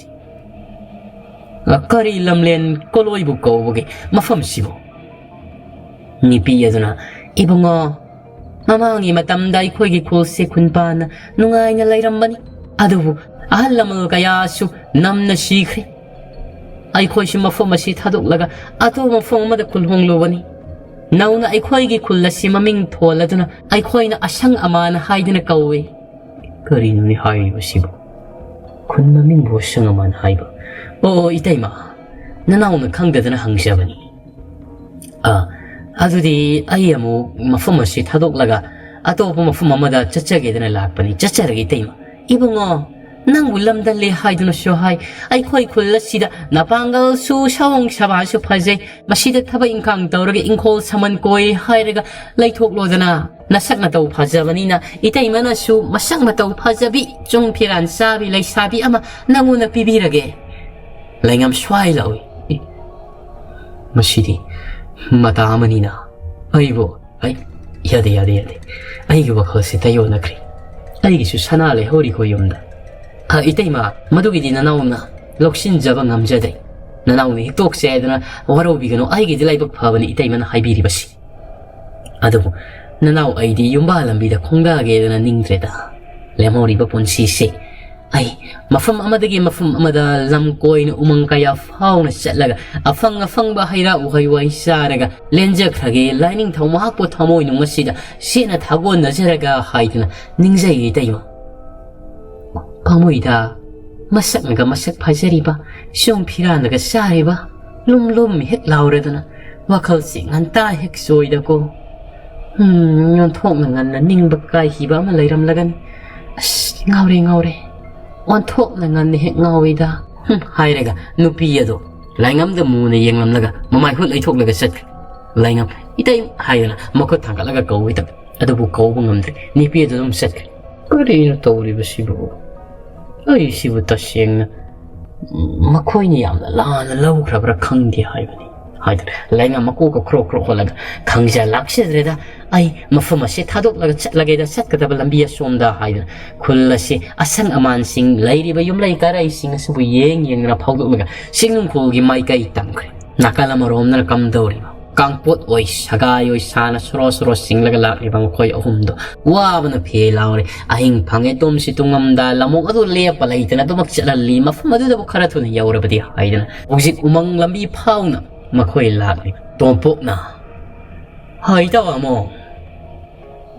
ꯀꯔꯤ ꯂꯝꯂꯦꯟ ꯀꯣꯂꯣꯏꯕꯨ ꯀꯧꯕꯒꯦ ꯃꯐꯝꯁꯤꯕꯨ?" ꯅꯨꯄꯤ ꯑꯗꯨꯅ, "ꯏꯕꯨꯡꯉꯣ, ꯃꯃꯥꯡꯒꯤ ꯃꯇꯝꯗ ꯑꯩꯈꯣꯏꯒꯤ ꯈꯨꯜꯁꯦ ꯈꯨꯟꯄꯥꯟꯅ ꯅꯨꯡꯉꯥꯏꯅ ꯂꯩꯔꯝꯕꯅꯤ꯫ ꯑꯗꯨꯕꯨ ꯑꯍꯜ ꯂꯃꯟ ꯀꯌꯥꯁꯨ ꯅꯝꯅ ꯁꯤꯈ꯭ꯔꯦ꯫ ꯑꯩꯈꯣꯏꯁꯨ ꯃꯐꯝ ꯑꯁꯤ ꯊꯥꯗꯣꯛꯂꯒ ꯑꯇꯣꯞꯄ ꯃꯐꯝ ꯑꯃꯗ ꯈꯨꯜ ꯍꯣꯡꯂꯨꯕꯅꯤ꯫ ꯅꯧꯅ ꯑꯩꯈꯣꯏꯒꯤ ꯈꯨꯜ ꯑꯁꯤ ꯃꯃꯤꯡ ꯊꯣꯜꯂꯗꯨꯅ ꯑꯩꯈꯣꯏꯅ ꯑꯁꯪ ꯑꯃꯥꯟ ꯍꯥꯏꯗꯨꯅ ꯀꯧꯏ꯫ ꯀꯔꯤꯅꯣꯅꯦ ꯍꯥꯏꯔꯤꯕꯁꯤꯕꯨ? ꯈꯨꯟ ꯃꯃꯤꯡꯕꯨ ꯑꯁꯪ ꯑꯃꯥꯟ ꯍꯥꯏꯕ? ꯑꯣ, ꯏꯇꯩꯃ, ꯅꯅꯥꯎꯅ ꯈꯪꯗꯗꯅ ꯍꯪꯖꯕꯅꯤ꯫ ꯑꯥ, ꯑꯗꯨꯗꯤ ꯑꯩ ꯑꯃꯨꯛ ꯃꯐꯝ ꯑꯁꯤ ꯊꯥꯗꯣꯛꯂꯒ ꯑꯇꯣꯞꯄ ꯃꯐꯝ ꯑꯃꯗ ꯆꯠꯆꯒꯦꯗꯅ ꯂꯥꯛꯄꯅꯤ꯫ ꯆꯠꯆꯔꯒꯦ, ꯏꯇꯩꯃ꯫ ꯏꯕꯨꯡꯉꯣ, ꯅꯪꯕꯨ ꯂꯝꯗꯜꯂꯦ ꯍꯥꯏꯗꯨꯅꯁꯨ ꯍꯥꯏ, ꯑꯩꯈꯣꯏ ꯈꯨꯜ ꯑꯁꯤꯗ ꯅꯄꯥꯡꯒꯜꯁꯨ ꯁꯑꯣꯡ ꯁꯕꯥꯟꯁꯨ ꯐꯖꯩ, ꯃꯁꯤꯗ ꯊꯕꯛ ꯏꯪꯈꯥꯡ ꯇꯧꯔꯒ ꯏꯪꯈꯣꯜ ꯁꯝꯕꯟ ꯀꯣꯏ ꯍꯥꯏꯔꯒ ꯂꯩꯊꯣꯛꯂꯣꯗꯅ꯫ ꯅꯁꯛ ꯅꯇꯧ ꯐꯖꯕꯅꯤꯅ ꯏꯇꯩꯃꯅꯁꯨ ꯃꯁꯛ ꯃꯇꯧ ꯐꯖꯕꯤ, ꯆꯨꯡ ꯐꯤꯔꯥꯟ ꯆꯥꯕꯤ ꯂꯩꯁꯥꯕꯤ ꯑꯃ ꯅꯪꯉꯣꯟꯗ ꯄꯤꯕꯤꯔꯒꯦ꯫ ꯂꯩꯉꯝ ꯁ꯭ꯋꯥꯏ ꯂꯥꯎꯏ꯫ ꯏ, ꯃꯁꯤꯗꯤ ꯃꯇꯥ ꯑꯃꯅꯤꯅ꯫ ꯑꯩꯕꯨ, ꯑꯩ, ꯌꯥꯗꯦ, ꯌꯥꯗꯦ, ꯌꯥꯗꯦ꯫ ꯑꯩꯒꯤ ꯋꯥꯈꯜꯁꯦ ꯇꯩꯌꯣꯟꯅꯈ꯭ꯔꯦ꯫ ꯑꯩꯒꯤꯁꯨ ꯁꯅꯥ ꯂꯩꯍꯧꯔꯤꯀꯣ ꯌꯨꯝꯗ꯫ ꯑ, ꯏꯇꯩꯃ, ꯃꯗꯨꯒꯤꯗꯤ ꯅꯅꯥꯎꯅ ꯂꯧꯁꯤꯟꯖꯕ ꯉꯝꯖꯗꯦ꯫ ꯅꯅꯥꯎꯅ ꯍꯦꯛꯇꯣꯛꯁꯦ ꯍꯥꯏꯗꯅ ꯋꯥꯔꯧꯕꯤꯒꯅꯨ, ꯑꯩꯒꯤꯗꯤ ꯂꯥꯏꯕꯛ ꯐꯕꯅꯤ ꯏꯇꯩꯃꯅ ꯍꯥꯏꯕꯤꯔꯤꯕꯁꯤ꯫ ꯑꯗꯨꯕꯨ ꯅꯅꯥꯎ ꯑꯩꯗꯤ ꯌꯨꯝꯕꯥ ꯂꯝꯕꯤꯗ ꯈꯣꯡꯗꯥꯒꯦꯗꯅ ꯅꯤꯡꯗ꯭ꯔꯦꯗ꯫ ꯂꯦꯝꯍꯧꯔꯤꯕ ꯄꯨꯟꯁꯤꯁꯦ ꯑꯩ ꯃꯐꯝ ꯑꯃꯗꯒꯤ ꯃꯐꯝ ꯑꯃꯗ ꯂꯝ ꯀꯣꯏꯅ ꯎꯃꯪ ꯀꯌꯥ ꯐꯥꯎꯅ ꯆꯠꯂꯒ ꯑꯐꯪ ꯑꯐꯪꯕ ꯍꯩꯔꯥ ꯎꯍꯩ ꯋꯥꯍꯩ ꯆꯥꯔꯒ ꯂꯦꯟꯖꯈ꯭ꯔꯒꯦ꯫ ꯂꯥꯏꯅꯤꯡꯊꯧ ꯃꯍꯥꯛꯄꯨ ꯊꯃꯣꯏꯅꯨꯡ ꯑꯁꯤꯗ ꯁꯦꯠꯅ ꯊꯥꯒꯣꯟꯅꯖꯔꯒ ꯍꯥꯏꯗꯨꯅ ꯅꯤꯡꯖꯩ ꯏꯇꯩꯃ꯫ ꯄꯥꯝꯃꯨꯏꯗ, ꯃꯁꯛꯅꯒ ꯃꯁꯛ ꯐꯖꯔꯤꯕ, ꯁꯨꯝ ꯐꯤꯔꯥꯟꯅꯒ ꯆꯥꯔꯤꯕ, ꯂꯨꯝ ꯂꯨꯝ ꯍꯦꯛ ꯂꯥꯎꯔꯗꯅ ꯋꯥꯈꯜꯁꯤ ꯉꯟꯇꯥ ꯍꯦꯛ ꯆꯣꯏꯗꯀꯣ꯫ ꯎꯝ, ꯑꯣꯟꯊꯣꯛꯅ ꯉꯟꯅ ꯅꯤꯡꯕ ꯀꯥꯏꯈꯤꯕ ꯑꯃ ꯂꯩꯔꯝꯂꯒꯅꯤ꯫ ꯑꯁ, ꯉꯥꯎꯔꯦ, ꯉꯥꯎꯔꯦ꯫ ꯑꯣꯟꯊꯣꯛꯅ ꯉꯟꯅ ꯍꯦꯛ ꯉꯥꯎꯏꯗ꯫ ꯍꯨꯝ, ꯍꯥꯏꯔꯒ ꯅꯨꯄꯤ ꯑꯗꯣ ꯂꯥꯏꯉꯝꯗ ꯃꯨꯅ ꯌꯦꯡꯂꯝꯂꯒ ꯃꯃꯥꯏ ꯍꯨꯠ ꯂꯩꯊꯣꯛꯂꯒ ꯆꯠꯈ꯭ꯔꯦ꯫ ꯂꯥꯏꯉꯝ, "ꯏꯇꯩ" ꯍꯥꯏꯗꯅ ꯃꯈꯨꯠ ꯊꯥꯡꯒꯠꯂꯒ ꯀꯧꯏꯗ꯫ ꯑꯗꯨꯕꯨ ꯀꯧꯕ ꯉꯝꯗ꯭ꯔꯦ꯫ ꯅꯨꯄꯤ ꯑꯗꯨ ꯑꯗꯨꯝ ꯆꯠꯈ꯭ꯔꯦ꯫ ꯀꯔꯤꯅꯣ ꯇꯧꯔꯤꯕꯁꯤꯕꯨ? ꯑꯩꯁꯤꯕꯨ ꯇꯁꯦꯡꯅ ꯃꯈꯣꯏꯅ ꯌꯥꯝꯅ ꯂꯥꯟꯅ ꯂꯧꯈ꯭ꯔꯕ꯭ꯔꯥ ꯈꯪꯗꯦ ꯍꯥꯏꯕꯅꯤ꯫ ꯍꯥꯏꯗꯅ ꯂꯥꯏꯉꯝ ꯃꯀꯣꯛꯀ ꯈ꯭ꯔꯣꯛ ꯈ꯭ꯔꯣꯛ ꯍꯣꯜꯂꯒ, "ꯈꯪꯖ ꯂꯥꯛꯆꯗ꯭ꯔꯦꯗ, ꯑꯩ ꯃꯐꯝ ꯑꯁꯤ ꯊꯥꯗꯣꯛꯂꯒ ꯆꯠꯂꯒꯦꯗ, ꯆꯠꯀꯗꯕ ꯂꯝꯕꯤ ꯑꯁꯣꯝꯗ" ꯍꯥꯏꯗꯅ ꯈꯨꯜ ꯑꯁꯤ ꯑꯁꯪ ꯑꯃꯥꯟꯁꯤꯡ ꯂꯩꯔꯤꯕ ꯌꯨꯝꯂꯩ ꯀꯥꯔꯩꯁꯤꯡ ꯑꯁꯤꯕꯨ ꯌꯦꯡ ꯌꯦꯡꯗꯨꯅ ꯐꯥꯎꯗꯣꯛꯂꯒ ꯆꯤꯡꯅꯨꯡꯈꯣꯜꯒꯤ ꯃꯥꯏꯀꯩ ꯇꯝꯈ꯭ꯔꯦ꯫ ꯅꯥꯀꯜ ꯑꯃꯔꯣꯝꯗꯅ ꯀꯝꯗꯧꯔꯤꯕ? ꯀꯥꯡꯄꯣꯠ ꯑꯣꯏ ꯁꯒꯥꯏ ꯑꯣꯏ ꯁꯥꯅ ꯁꯣꯔꯣ ꯁꯣꯔꯣ ꯆꯤꯡꯂꯒ ꯂꯥꯛꯂꯤꯕ ꯃꯈꯣꯏ ꯑꯍꯨꯝꯗꯣ ꯋꯥꯕꯅ ꯐꯦ ꯂꯥꯎꯔꯦ꯫ ꯑꯍꯤꯡ ꯐꯪꯉꯦ ꯇꯨꯝꯁꯤ ꯇꯨꯝꯉꯝꯗ ꯂꯃꯣꯛ ꯑꯗꯨ ꯂꯦꯞꯄ ꯂꯩꯇꯅ ꯑꯗꯨꯃꯛ ꯆꯠꯍꯜꯂꯤ꯫ ꯃꯐꯝ ꯑꯗꯨꯗꯕꯨ ꯈꯔ ꯊꯨꯅ ꯌꯧꯔꯕꯗꯤ ꯍꯥꯏꯗꯅ ꯍꯧꯖꯤꯛ ꯎꯃꯪ ꯂꯝꯕꯤ ꯐꯥꯎꯅ ꯃꯈꯣꯏ ꯂꯥꯛꯂꯤ꯫ ꯇꯣꯝꯄꯣꯛꯅ, "ꯍꯥꯏ ꯇꯥꯕ ꯑꯃꯣ,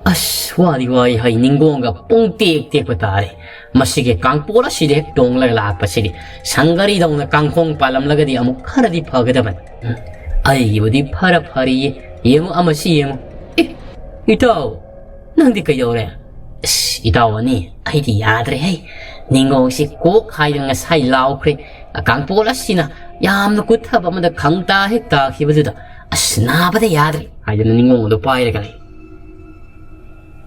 ꯑꯁ, ꯋꯥꯗꯤ ꯋꯥꯏ ꯍꯥꯏ, ꯅꯤꯡꯒꯣꯡꯒ ꯄꯨꯡ ꯇꯦꯛ ꯇꯦꯛꯄ ꯇꯥꯔꯦ꯫ ꯃꯁꯤꯒꯤ ꯀꯥꯡꯄꯣꯠ ꯑꯁꯤꯗ ꯍꯦꯛ ꯇꯣꯡꯂꯒ ꯂꯥꯛꯄꯁꯤꯗꯤ ꯁꯪꯒꯔꯤꯗꯧꯅ ꯀꯥꯡꯈꯣꯡ ꯄꯥꯜꯂꯝꯂꯒꯗꯤ ꯑꯃꯨꯛ ꯈꯔꯗꯤ ꯐꯒꯗꯕꯅꯤ꯫ ꯑꯩꯒꯤꯕꯨꯗꯤ ꯐꯔ ꯐꯔꯤꯌꯦ꯫ ꯌꯦꯡꯉꯨ, ꯑꯃꯁꯤ ꯌꯦꯡꯉꯨ꯫ ꯑꯦ, ꯏꯇꯥꯎ, ꯅꯪꯗꯤ ꯀꯩꯗꯧꯔꯦ?" "ꯑꯁ, ꯏꯇꯥꯎ ꯑꯅꯤ, ꯑꯩꯗꯤ ꯌꯥꯗ꯭ꯔꯦꯍꯦ꯫ ꯅꯤꯡꯒꯣꯡꯁꯤ ꯀꯣꯛ ꯍꯥꯏꯗꯅ ꯉꯁꯥꯏ ꯂꯥꯎꯈ꯭ꯔꯦ꯫ ꯀꯥꯡꯄꯣꯠ ꯑꯁꯤꯅ ꯌꯥꯝꯅ ꯀꯨꯠꯊꯕ ꯑꯃꯗ ꯈꯪꯇꯥ ꯍꯦꯛ ꯇꯥꯈꯤꯕꯗꯨꯗ, ꯑꯁ, ꯅꯥꯕꯗ ꯌꯥꯗ꯭ꯔꯦ" ꯍꯥꯏꯗꯅ ꯅꯤꯡꯒꯣꯡ ꯑꯗꯨ ꯄꯥꯏꯔꯒ ꯂꯩ꯫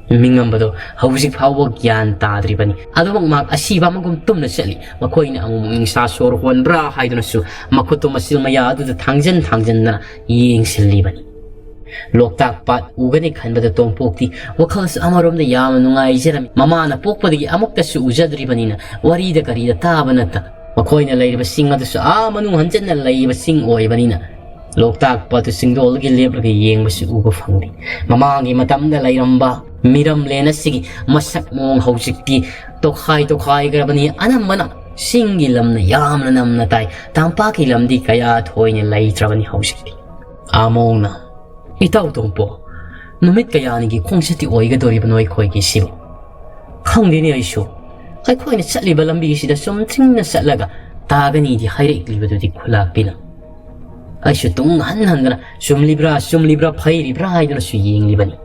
ꯃꯤꯉꯝꯕꯗꯣ ꯍꯧꯖꯤꯛ ꯐꯥꯎꯕ ꯒ꯭ꯌꯥꯟ ꯇꯥꯗ꯭ꯔꯤꯕꯅꯤ꯫ ꯑꯗꯨꯃꯛ ꯃꯍꯥꯛ ꯑꯁꯤꯕ ꯑꯃꯒꯨꯝ ꯇꯨꯝꯅ ꯆꯠꯂꯤ꯫ ꯃꯈꯣꯏꯅ ꯑꯃꯨꯛ ꯅꯤꯡꯁꯥ ꯁꯣꯔ ꯍꯣꯟꯕ꯭ꯔꯥ ꯍꯥꯏꯗꯨꯅꯁꯨ ꯃꯈꯨꯠꯇꯨ ꯃꯆꯤꯜ ꯃꯌꯥ ꯑꯗꯨꯗ ꯊꯥꯡꯖꯟ ꯊꯥꯡꯖꯟꯗꯅ ꯌꯦꯡꯁꯤꯜꯂꯤꯕꯅꯤ꯫ ꯂꯣꯛꯇꯥꯛ ꯄꯥꯠ ꯎꯒꯅꯤ ꯈꯟꯕꯗ ꯇꯣꯝꯄꯣꯛꯇꯤ ꯋꯥꯈꯜꯁꯨ ꯑꯃꯔꯣꯝꯗ ꯌꯥꯝꯅ ꯅꯨꯡꯉꯥꯏꯖꯔꯝꯃꯤ꯫ ꯃꯃꯥꯅ ꯄꯣꯛꯄꯗꯒꯤ ꯑꯃꯨꯛꯇꯁꯨ ꯎꯖꯗ꯭ꯔꯤꯕꯅꯤꯅ ꯋꯥꯔꯤꯗ ꯀꯔꯤꯗ ꯇꯥꯕ ꯅꯠꯇꯅ ꯃꯈꯣꯏꯅ ꯂꯩꯔꯤꯕ ꯆꯤꯡ ꯑꯗꯨꯁꯨ ꯑꯥ ꯃꯅꯨꯡ ꯍꯟꯖꯟꯅ ꯂꯩꯕ ꯆꯤꯡ ꯑꯣꯏꯕꯅꯤꯅ ꯂꯣꯛꯇꯥꯛ ꯄꯥꯠꯇꯨ ꯆꯤꯡꯗꯣꯜꯗꯒꯤ ꯂꯦꯞꯂꯒ ꯌꯦꯡꯕꯁꯨ ꯎꯕ ꯐꯪꯗꯦ꯫ ꯃꯃꯥꯡꯒꯤ ꯃꯇꯝꯗ ꯂꯩꯔꯝꯕ ꯃꯤꯔꯝꯂꯦꯟ ꯑꯁꯤꯒꯤ ꯃꯁꯛ ꯃꯑꯣꯡ ꯍꯧꯖꯤꯛꯇꯤ ꯇꯣꯈꯥꯏ ꯇꯣꯈꯥꯏꯈ꯭ꯔꯕꯅꯤ꯫ ꯑꯅꯝꯕꯅ ꯆꯤꯡꯒꯤ ꯂꯝꯅ ꯌꯥꯝꯅ ꯅꯝꯅ ꯇꯥꯏ꯫ ꯇꯝꯄꯥꯛꯀꯤ ꯂꯝꯗꯤ ꯀꯌꯥ ꯊꯣꯏꯅ ꯂꯩꯇ꯭ꯔꯕꯅꯤ ꯍꯧꯖꯤꯛꯇꯤ꯫ ꯑꯥ ꯃꯑꯣꯡꯅ, "ꯏꯇꯥꯎ ꯇꯣꯝꯄꯣ, ꯅꯨꯃꯤꯠ ꯀꯌꯥꯅꯤꯒꯤ ꯈꯣꯡꯆꯠꯇꯤ ꯑꯣꯏꯒꯗꯧꯔꯤꯕꯅꯣ ꯑꯩꯈꯣꯏꯒꯤꯁꯤꯕꯨ?" "ꯈꯪꯗꯦꯅꯦ ꯑꯩꯁꯨ꯫ ꯑꯩꯈꯣꯏꯅ ꯆꯠꯂꯤꯕ ꯂꯝꯕꯤꯁꯤꯗ ꯆꯨꯝꯗ꯭ꯔꯤꯡꯅ ꯆꯠꯂꯒ ꯇꯥꯒꯅꯤꯗꯤ ꯍꯥꯏꯔꯛꯂꯤꯕꯗꯨꯗꯤ ꯈꯨꯂꯥꯛꯄꯤꯅ꯫ ꯑꯩꯁꯨ ꯇꯨꯡ ꯍꯟ ꯍꯟꯗꯅ ꯆꯨꯝꯂꯤꯕ꯭ꯔꯥ, ꯆꯨꯝꯂꯤꯕ꯭ꯔꯥ, ꯐꯩꯔꯤꯕ꯭ꯔꯥ ꯍꯥꯏꯗꯨꯅꯁꯨ ꯌꯦꯡꯂꯤꯕꯅꯤ꯫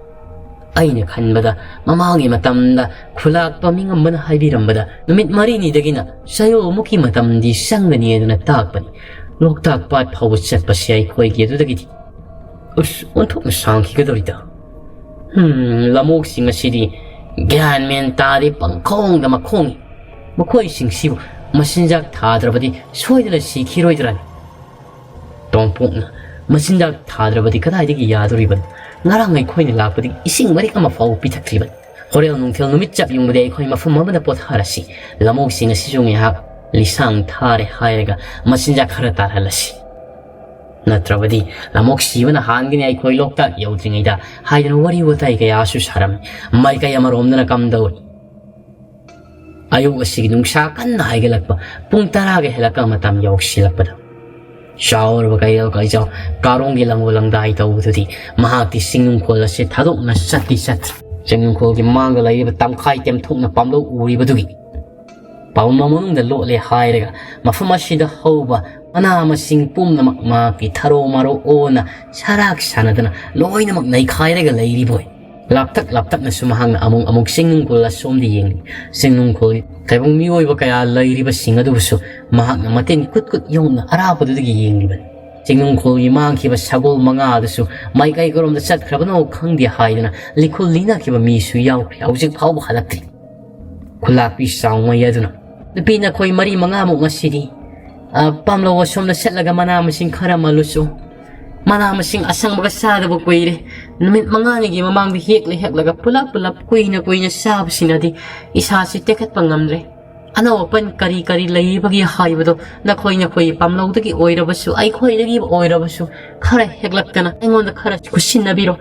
ꯑꯩꯅ ꯈꯟꯕꯗ ꯃꯃꯥꯡꯒꯤ ꯃꯇꯝꯗ ꯈꯨꯂꯥꯛꯄ ꯃꯤꯉꯝꯕꯅ ꯍꯥꯏꯕꯤꯔꯝꯕꯗ ꯅꯨꯃꯤꯠ ꯃꯔꯤꯅꯤꯗꯒꯤꯅ ꯆꯌꯣꯜꯃꯨꯛꯀꯤ ꯃꯇꯝꯗꯤ ꯆꯪꯒꯅꯤ ꯑꯗꯨꯅ ꯇꯥꯛꯄꯅꯤ꯫ ꯂꯣꯛꯇꯥꯛ ꯄꯥꯠ ꯐꯥꯎꯕ ꯆꯠꯄꯁꯦ ꯑꯩꯈꯣꯏꯒꯤ ꯑꯗꯨꯗꯒꯤꯗꯤ꯫ ꯑꯁ, ꯑꯣꯟꯊꯣꯛꯅ ꯁꯥꯡꯈꯤꯒꯗꯧꯔꯤꯗ꯫ ꯍꯝ, ꯂꯃꯣꯛꯁꯤꯡ ꯑꯁꯤꯗꯤ ꯒ꯭ꯌꯥꯟ ꯃꯦꯟ ꯇꯥꯗꯦ, ꯄꯪꯈꯣꯡꯗ ꯃꯈꯣꯡꯏ꯫ ꯃꯈꯣꯏꯁꯤꯡꯁꯤꯕꯨ ꯃꯆꯤꯟꯖꯥꯛ ꯊꯥꯗ꯭ꯔꯕꯗꯤ ꯁꯣꯏꯗꯅ ꯁꯤꯈꯤꯔꯣꯏꯗ꯭ꯔꯥꯅꯤ?" ꯇꯣꯝꯄꯣꯛꯅ, "ꯃꯆꯤꯟꯖꯥꯛ ꯊꯥꯗ꯭ꯔꯕꯗꯤ ꯀꯗꯥꯏꯗꯒꯤ ꯌꯥꯗꯣꯔꯤꯕꯅꯣ? ꯉꯔꯥꯡ ꯑꯩꯈꯣꯏꯅ ꯂꯥꯛꯄꯗꯒꯤ ꯏꯁꯤꯡ ꯃꯔꯤꯛ ꯑꯃ ꯐꯥꯎꯕ ꯄꯤꯊꯛꯇ꯭ꯔꯤꯕꯅꯤ꯫ ꯍꯣꯔꯦꯟ ꯅꯨꯡꯊꯤꯜ ꯅꯨꯃꯤꯠ ꯆꯞ ꯌꯨꯡꯕꯗꯤ ꯑꯩꯈꯣꯏ ꯃꯐꯝ ꯑꯃꯗ ꯄꯣꯊꯥꯔꯁꯤ꯫ ꯂꯃꯣꯛꯁꯤꯡ ꯑꯁꯤꯁꯨ ꯉꯥꯏꯍꯥꯛ ꯂꯤꯁꯥꯡ ꯊꯥꯔꯦ ꯍꯥꯏꯔꯒ ꯃꯆꯤꯟꯖꯥꯛ ꯈꯔ ꯇꯥꯜꯍꯜꯂꯁꯤ"꯫ ꯅꯠꯇ꯭ꯔꯕꯗꯤ ꯂꯝꯑꯣꯛ ꯁꯤꯕꯅ ꯍꯥꯟꯒꯅꯤ ꯑꯩꯈꯣꯏ ꯂꯣꯛꯇꯥꯛ ꯌꯧꯗ꯭ꯔꯤꯉꯩꯗ ꯍꯥꯏꯗꯅ ꯋꯥꯔꯤ ꯋꯥꯇꯥꯏ ꯀꯌꯥꯁꯨ ꯁꯥꯔꯝꯃꯤ꯫ ꯃꯥꯏꯀꯩ ꯑꯃꯔꯣꯝꯗꯅ ꯀꯝꯗꯧꯏ? ꯑꯌꯨꯛ ꯑꯁꯤꯒꯤ ꯅꯨꯡꯁꯥ ꯀꯟꯅ ꯍꯥꯏꯒꯠꯂꯛꯄ, ꯄꯨꯡ ꯇꯔꯥꯒ ꯍꯦꯜꯂꯛꯄ ꯃꯇꯝ ꯌꯧꯁꯤꯜꯂꯛꯄꯗ, ꯆꯥꯎꯔꯕ ꯀꯩꯔꯦꯜ ꯀꯩꯖꯥꯎ ꯀꯥꯔꯣꯡꯒꯤ ꯂꯪꯒꯣ ꯂꯪꯗꯥꯏ ꯇꯧꯕꯗꯨꯗꯤ ꯃꯍꯥꯛꯇꯤ ꯆꯤꯡꯅꯨꯡꯈꯣꯜ ꯑꯁꯤ ꯊꯥꯗꯣꯛꯅ ꯆꯠꯇꯤ ꯆꯠꯇ꯭ꯔꯦ꯫ ꯆꯤꯡꯅꯨꯡꯈꯣꯜꯒꯤ ꯃꯥꯡꯗ ꯂꯩꯔꯤꯕ ꯇꯪꯈꯥꯏ ꯇꯦꯝꯊꯣꯛꯅ ꯄꯥꯝꯂꯧ ꯎꯔꯤꯕꯗꯨꯒꯤ ꯄꯥꯎꯅ ꯃꯅꯨꯡꯗ ꯂꯣꯠꯂꯦ ꯍꯥꯏꯔꯒ ꯃꯐꯝ ꯑꯁꯤꯗ ꯍꯧꯕ ꯃꯅꯥ ꯃꯁꯤꯡ ꯄꯨꯝꯅꯃꯛ ꯃꯍꯥꯛꯀꯤ ꯊꯔꯣ ꯃꯔꯣ ꯑꯣꯟꯅ ꯁꯔꯥꯛ ꯁꯥꯟꯅꯗꯅ ꯂꯣꯏꯅꯃꯛ ꯅꯩꯈꯥꯏꯔꯒ ꯂꯩꯔꯤꯕꯣꯏ꯫ ꯂꯥꯞꯇꯛ ꯂꯥꯞꯇꯛꯅꯁꯨ ꯃꯍꯥꯛꯅ ꯑꯃꯨꯛ ꯑꯃꯨꯛ ꯆꯤꯡꯅꯨꯡꯈꯣꯜ ꯑꯁꯣꯝꯗ ꯌꯦꯡꯂꯤ꯫ ꯆꯤꯡꯅꯨꯡꯈꯣꯜ ꯇꯥꯏꯕꯪ ꯃꯤꯑꯣꯏꯕ ꯀꯌꯥ ꯂꯩꯔꯤꯕꯁꯤꯡ ꯑꯗꯨꯕꯨꯁꯨ ꯃꯍꯥꯛꯅ ꯃꯇꯤꯟ ꯀꯨꯠ ꯀꯨꯠ ꯌꯧꯅ ꯑꯔꯥꯞꯄꯗꯨꯗꯒꯤ ꯌꯦꯡꯂꯤꯕꯅꯤ꯫ ꯆꯤꯡꯅꯨꯡꯈꯣꯜꯒꯤ ꯃꯥꯡꯈꯤꯕ ꯁꯒꯣꯜ ꯃꯉꯥ ꯑꯗꯨꯁꯨ ꯃꯥꯏꯀꯩ ꯀꯔꯣꯝꯗ ꯆꯠꯈ꯭ꯔꯕꯅꯣ ꯈꯪꯗꯦ ꯍꯥꯏꯗꯅ ꯂꯤꯈꯨꯜ ꯂꯤꯅꯈꯤꯕ ꯃꯤꯁꯨ ꯌꯥꯎꯈ꯭ꯔꯦ, ꯍꯧꯖꯤꯛ ꯐꯥꯎꯕ ꯍꯜꯂꯛꯇ꯭ꯔꯤ꯫ ꯈꯨꯂꯥꯛꯄꯤ ꯆꯥꯎꯉꯩ ꯑꯗꯨꯅ, "ꯅꯨꯄꯤ, ꯅꯈꯣꯏ ꯃꯔꯤ ꯃꯉꯥꯃꯨꯛ ꯉꯁꯤꯗꯤ, ꯑ, ꯄꯥꯝꯂꯧ ꯑꯁꯣꯝꯗ ꯆꯠꯂꯒ ꯃꯅꯥ ꯃꯁꯤꯡ ꯈꯔ ꯃꯜꯂꯨꯁꯨ꯫ ꯃꯅꯥ ꯃꯁꯤꯡ ꯑꯁꯪꯕꯒ ꯆꯥꯗꯕ ꯀꯨꯏꯔꯦ꯫ ꯅꯨꯃꯤꯠ ꯃꯉꯥꯅꯤꯒꯤ ꯃꯃꯥꯡꯗ ꯍꯦꯛꯂ ꯍꯦꯛꯂꯒ ꯄꯨꯂꯞ ꯄꯨꯂꯞ ꯀꯨꯏꯅ ꯀꯨꯏꯅ ꯆꯥꯕꯁꯤꯅꯗꯤ ꯏꯁꯥꯁꯤ ꯇꯦꯛꯈꯠꯄ ꯉꯝꯗ꯭ꯔꯦ꯫ ꯑꯅꯧ ꯑꯄꯟ ꯀꯔꯤ ꯀꯔꯤ ꯂꯩꯕꯒꯦ ꯍꯥꯏꯕꯗꯣ ꯅꯈꯣꯏ ꯅꯈꯣꯏ ꯄꯥꯝꯂꯧꯗꯒꯤ ꯑꯣꯏꯔꯕꯁꯨ, ꯑꯩꯈꯣꯏꯗꯒꯤ ꯑꯣꯏꯔꯕꯁꯨ ꯈꯔ ꯍꯦꯛꯂꯛꯇꯅ ꯑꯩꯉꯣꯟꯗ ꯈꯔ ꯈꯨꯠꯁꯤꯟꯅꯕꯤꯔꯣ꯫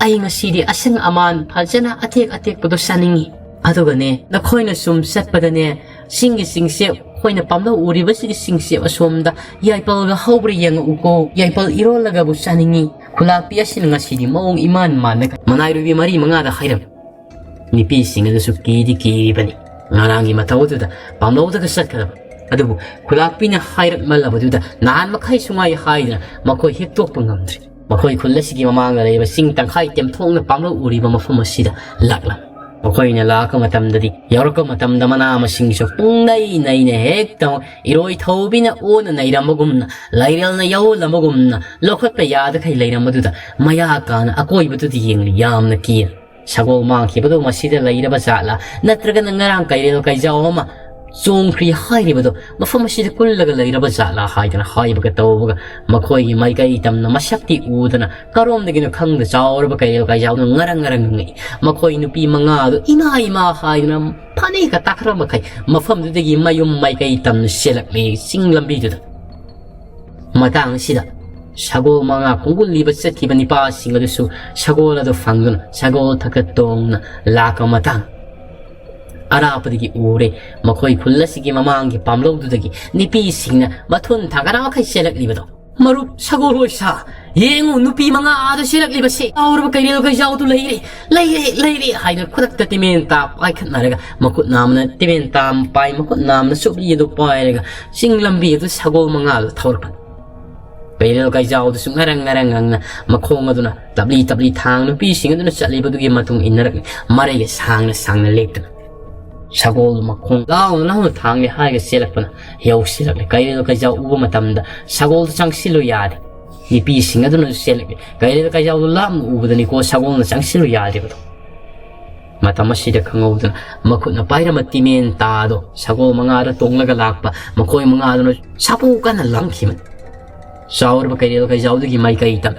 ꯑꯩ ꯉꯁꯤꯗꯤ ꯑꯁꯪ ꯑꯃꯥꯟ ꯐꯖꯅ ꯑꯇꯦꯛ ꯑꯇꯦꯛꯄꯗꯣ ꯆꯥꯅꯤꯡꯏ꯫ ꯑꯗꯨꯒꯅꯦ, ꯅꯈꯣꯏꯅ ꯁꯨꯝ ꯆꯠꯄꯗꯅꯦ, ꯆꯤꯡꯒꯤ ꯆꯤꯡꯁꯦ, ꯑꯩꯈꯣꯏꯅ ꯄꯥꯝꯂꯧ ꯎꯔꯤꯕꯁꯤꯒꯤ ꯆꯤꯡꯁꯦ ꯑꯁꯣꯝꯗ ꯌꯥꯏꯄꯜꯒ ꯍꯧꯕ꯭ꯔꯥ ꯌꯦꯡꯉꯛꯎꯀꯣ, ꯌꯥꯏꯄꯜ ꯏꯔꯣꯜꯂꯒꯕꯨ ꯆꯥꯅꯤꯡꯏ꯫" ꯈꯨꯂꯥꯛꯄꯤ ꯑꯁꯤꯅ ꯉꯁꯤꯗꯤ ꯃꯑꯣꯡ ꯏꯃꯥꯟ ꯃꯥꯟꯅ ꯃꯅꯥꯏꯔꯨꯕꯤ ꯃꯔꯤ ꯃꯉꯥꯗ ꯍꯥꯏꯔꯝꯃꯤ꯫ ꯅꯨꯄꯤꯁꯤꯡ ꯑꯗꯨꯁꯨ ꯀꯤꯗꯤ ꯀꯤꯔꯤꯕꯅꯤ꯫ ꯉꯔꯥꯡꯒꯤ ꯃꯇꯧ ꯑꯗꯨꯗ ꯄꯥꯝꯂꯧꯗꯒ ꯆꯠꯀꯗꯕ꯫ ꯑꯗꯨꯕꯨ ꯈꯨꯂꯥꯛꯄꯤꯅ ꯍꯥꯏꯔꯛꯃꯜꯂꯕꯗꯨꯗ ꯅꯍꯥꯟ ꯃꯈꯩ ꯁꯨꯡꯉꯥꯏ ꯍꯥꯏꯗꯅ ꯃꯈꯣꯏ ꯍꯦꯛꯇꯣꯛꯄ ꯉꯝꯗ꯭ꯔꯦ꯫ ꯃꯈꯣꯏ ꯈꯨꯜ ꯑꯁꯤꯒꯤ ꯃꯃꯥꯡꯗ ꯂꯩꯕ ꯆꯤꯡ ꯇꯪꯈꯥꯏ ꯇꯦꯝꯊꯣꯛꯅ ꯄꯥꯝꯂꯧ ꯎꯔꯤꯕ ꯃꯐꯝ ꯑꯁꯤꯗ ꯂꯥꯛꯂꯝꯃꯤ꯫ ꯃꯈꯣꯏꯅ ꯂꯥꯛꯄ ꯃꯇꯝꯗꯗꯤ, ꯌꯧꯔꯛꯄ ꯃꯇꯝꯗ ꯃꯅꯥ ꯃꯁꯤꯡꯁꯨ ꯄꯨꯡꯅꯩ ꯅꯩꯅ ꯍꯦꯛꯇ ꯏꯔꯣꯏ ꯊꯧꯕꯤꯅ ꯑꯣꯟꯅ ꯅꯩꯔꯝꯕꯒꯨꯝꯅ, ꯂꯩꯔꯦꯜꯅ ꯌꯧꯍꯜꯂꯝꯕꯒꯨꯝꯅ ꯂꯧꯈꯠꯄ ꯌꯥꯗꯈꯩ ꯂꯩꯔꯝꯕꯗꯨꯗ ꯃꯌꯥ ꯀꯥꯅ ꯑꯀꯣꯏꯕꯗꯨꯗ ꯌꯦꯡꯂꯤ, ꯌꯥꯝꯅ ꯀꯤꯅ꯫ ꯁꯒꯣꯜ ꯃꯥꯡꯈꯤꯕꯗꯨ ꯃꯁꯤꯗ ꯂꯩꯔꯕ ꯖꯥꯠꯂꯥ, ꯅꯠꯇ꯭ꯔꯒꯅ ꯉꯔꯥꯡ ꯀꯩꯔꯦꯜ ꯀꯩꯖꯥꯎ ꯑꯃ ꯆꯣꯡꯈ꯭ꯔꯤ ꯍꯥꯏꯔꯤꯕꯗꯣ ꯃꯐꯝ ꯑꯁꯤꯗ ꯀꯨꯜꯂꯒ ꯂꯩꯔꯕ ꯖꯥꯠꯂꯥ ꯍꯥꯏꯗꯅ ꯍꯥꯏꯕꯒ ꯇꯧꯕꯒ, ꯃꯈꯣꯏꯒꯤ ꯃꯥꯏꯀꯩ ꯇꯝꯅ ꯃꯁꯛꯇꯤ ꯎꯗꯅ ꯀꯔꯣꯝꯗꯒꯤꯅꯣ ꯈꯪꯗ ꯆꯥꯎꯔꯕ ꯀꯩꯔꯦꯜ ꯀꯩꯖꯥꯎꯅ ꯉꯔꯪ ꯉꯔꯪ ꯉꯪꯉꯛꯏ꯫ ꯃꯈꯣꯏ ꯅꯨꯄꯤ ꯃꯉꯥꯗꯨ ꯏꯃꯥ ꯏꯃꯥ ꯍꯥꯏꯗꯨꯅ ꯐꯅꯦꯛꯀ ꯇꯥꯈꯠꯄ ꯃꯈꯩ ꯃꯐꯝꯗꯨꯗꯒꯤ ꯃꯌꯨꯝ ꯃꯥꯏꯀꯩ ꯇꯝꯅ ꯆꯦꯜꯂꯛꯂꯤ ꯆꯤꯡ ꯂꯝꯕꯤꯗꯨꯗ꯫ ꯃꯇꯥꯡ ꯑꯁꯤꯗ ꯁꯒꯣꯜ ꯃꯉꯥ ꯈꯣꯡꯒꯨꯜ ꯂꯤꯕ ꯆꯠꯈꯤꯕ ꯅꯤꯄꯥꯁꯤꯡ ꯑꯗꯨꯁꯨ ꯁꯒꯣꯜ ꯑꯗꯨ ꯐꯪꯗꯨꯅ ꯁꯒꯣꯜ ꯊꯛꯇ ꯇꯣꯡꯅ ꯂꯥꯛꯄ ꯃꯇꯥꯡ ꯑꯔꯥꯞꯄꯗꯒꯤ ꯎꯔꯦ꯫ ꯃꯈꯣꯏ ꯈꯨꯜ ꯑꯁꯤꯒꯤ ꯃꯃꯥꯡꯒꯤ ꯄꯥꯝꯂꯧꯗꯨꯗꯒꯤ ꯅꯤꯄꯤꯁꯤꯡꯅ ꯃꯊꯨꯟ ꯊꯥꯡꯒꯠꯅ ꯃꯈꯩ ꯆꯦꯜꯂꯛꯂꯤꯕꯗꯣ꯫ "ꯃꯔꯨꯞ ꯁꯒꯣꯜ ꯑꯣꯏꯁꯥ, ꯌꯦꯡꯉꯨ, ꯅꯨꯄꯤ ꯃꯉꯥ ꯑꯥꯗ ꯆꯦꯜꯂꯛꯂꯤꯕꯁꯦ꯫ ꯆꯥꯎꯔꯕ ꯀꯩꯔꯦꯜ ꯀꯩꯖꯥꯎꯗꯨ ꯂꯩꯔꯦ, ꯂꯩꯔꯦ, ꯂꯩꯔꯦ" ꯍꯥꯏꯗꯨꯅ ꯈꯨꯗꯛꯇ ꯇꯤꯃꯦꯟ ꯇꯥ ꯄꯥꯏꯈꯠꯅꯔꯒ ꯃꯈꯨꯠ ꯅꯥꯝꯃꯅ ꯇꯤꯃꯦꯟ ꯇꯥ ꯄꯥꯏ, ꯃꯈꯨꯠ ꯅꯥꯝꯃꯅ ꯆꯨꯞꯂꯤ ꯑꯗꯨ ꯄꯥꯏꯔꯒ ꯆꯤꯡ ꯂꯝꯕꯤ ꯑꯗꯨ ꯁꯒꯣꯜ ꯃꯉꯥꯗꯨ ꯊꯧꯔꯛꯄꯅꯤ꯫ ꯀꯩꯔꯦꯜ ꯀꯩꯖꯥꯎꯗꯁꯨ ꯉꯔꯪ ꯉꯔꯪ ꯉꯪꯅ ꯃꯈꯣꯡ ꯑꯗꯨꯅ ꯇꯞꯂꯤ ꯇꯞꯂꯤ ꯊꯥꯡ ꯅꯨꯄꯤꯁꯤꯡ ꯑꯗꯨꯅ ꯆꯠꯂꯤꯕꯗꯨꯒꯤ ꯃꯇꯨꯡ ꯏꯟꯅꯔꯛꯂꯤ꯫ ꯃꯔꯩꯒ ꯁꯥꯡꯅ ꯁꯥꯡꯅ ꯂꯦꯞꯇꯨꯅ ꯁꯒꯣꯜ ꯃꯈꯣꯡ ꯂꯥꯎꯅ ꯂꯥꯎꯅ ꯊꯥꯡꯂꯦ ꯍꯥꯏꯔꯒ ꯆꯦꯜꯂꯛꯄꯅ ꯌꯧꯁꯤꯜꯂꯛꯂꯦ꯫ ꯀꯩꯔꯦꯜ ꯀꯩꯖꯥꯎ ꯎꯕ ꯃꯇꯝꯗ ꯁꯒꯣꯜꯗꯨ ꯆꯪꯁꯤꯜꯂꯨ ꯌꯥꯗꯦ꯫ ꯅꯨꯄꯤꯁꯤꯡ ꯑꯗꯨꯅꯁꯨ ꯆꯦꯜꯂꯛꯂꯦ꯫ ꯀꯩꯔꯦꯜ ꯀꯩꯖꯥꯎꯗꯨ ꯂꯥꯞꯅ ꯎꯕꯗꯅꯤꯀꯣ ꯁꯒꯣꯜꯅ ꯆꯪꯁꯤꯜꯂꯨ ꯌꯥꯗ꯭ꯔꯤꯕꯗꯣ꯫ ꯃꯇꯝ ꯑꯁꯤꯗ ꯈꯪꯍꯧꯗꯅ ꯃꯈꯨꯠꯅ ꯄꯥꯏꯔꯝꯕ ꯇꯤꯃꯦꯟ ꯇꯥꯗꯣ ꯁꯒꯣꯜ ꯃꯉꯥꯗ ꯇꯣꯡꯂꯒ ꯂꯥꯛꯄ ꯃꯈꯣꯏ ꯃꯉꯥꯗꯨꯅ ꯁꯥꯐꯨ ꯀꯟꯅ ꯂꯪꯈꯤꯕꯅꯤ꯫ ꯆꯥꯎꯔꯕ ꯀꯩꯔꯦꯜ ꯀꯩꯖꯥꯎꯗꯒꯤ ꯃꯥꯏꯀꯩ ꯇꯝ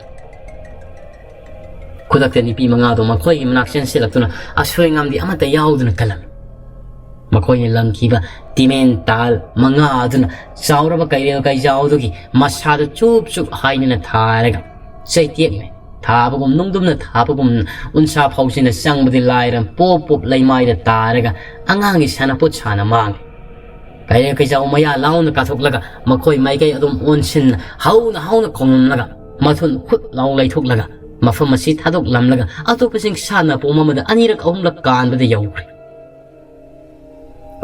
ꯈꯨꯗꯛꯇ ꯅꯨꯄꯤ ꯃꯉꯥꯗꯣ ꯃꯈꯣꯏꯒꯤ ꯃꯅꯥꯛ ꯆꯦꯟꯁꯤꯜꯂꯛꯇꯨꯅ ꯑꯁꯣꯏ ꯑꯉꯥꯝꯗꯤ ꯑꯃꯠꯇ ꯌꯥꯎꯗꯅ ꯀꯜꯂꯝꯃꯤ꯫ ꯃꯈꯣꯏꯅ ꯂꯪꯈꯤꯕ ꯇꯤꯃꯦꯟ ꯇꯥꯜ ꯃꯉꯥ ꯑꯗꯨꯅ ꯆꯥꯎꯔꯕ ꯀꯩꯔꯦꯜ ꯀꯩꯖꯥꯎꯗꯨꯒꯤ ꯃꯁꯥꯗ ꯆꯨꯞ ꯆꯨꯞ ꯍꯥꯏꯗꯨꯅ ꯊꯥꯔꯒ ꯆꯩꯇꯦꯛꯅ ꯊꯥꯕꯒꯨꯝ, ꯅꯨꯡꯗꯨꯝꯅ ꯊꯥꯕꯒꯨꯝ, ꯎꯟꯁꯥ ꯐꯥꯎꯁꯤꯅ ꯆꯪꯕꯗꯤ ꯂꯥꯏꯔ, ꯄꯣꯞ ꯄꯣꯞ ꯂꯩꯃꯥꯏꯗ ꯇꯥꯔꯒ ꯑꯉꯥꯡꯒꯤ ꯁꯥꯟꯅꯄꯣꯠ ꯁꯥꯟꯅ ꯃꯥꯡꯂꯦ꯫ ꯀꯩꯔꯦꯜ ꯀꯩꯖꯥꯎ ꯃꯌꯥ ꯂꯥꯎꯅ ꯀꯥꯊꯣꯛꯂꯒ ꯃꯈꯣꯏ ꯃꯥꯏꯀꯩ ꯑꯗꯨꯝ ꯑꯣꯟꯁꯤꯟꯅ ꯍꯧꯅ ꯍꯧꯅ ꯈꯣꯡꯂꯝꯂꯒ ꯃꯊꯨꯟ ꯍꯨꯠ ꯂꯥꯎ ꯂꯩꯊꯣꯛꯂꯒ ꯃꯐꯝ ꯑꯁꯤ ꯊꯥꯗꯣꯛꯂꯝꯂꯒ ꯑꯇꯣꯞꯄꯁꯤꯡ ꯁꯥꯟꯅ ꯄꯣꯝ ꯑꯃꯗ ꯑꯅꯤꯔꯛ ꯑꯍꯨꯝꯂꯛ ꯀꯥꯟꯕꯗ ꯌꯧꯈ꯭ꯔꯦ꯫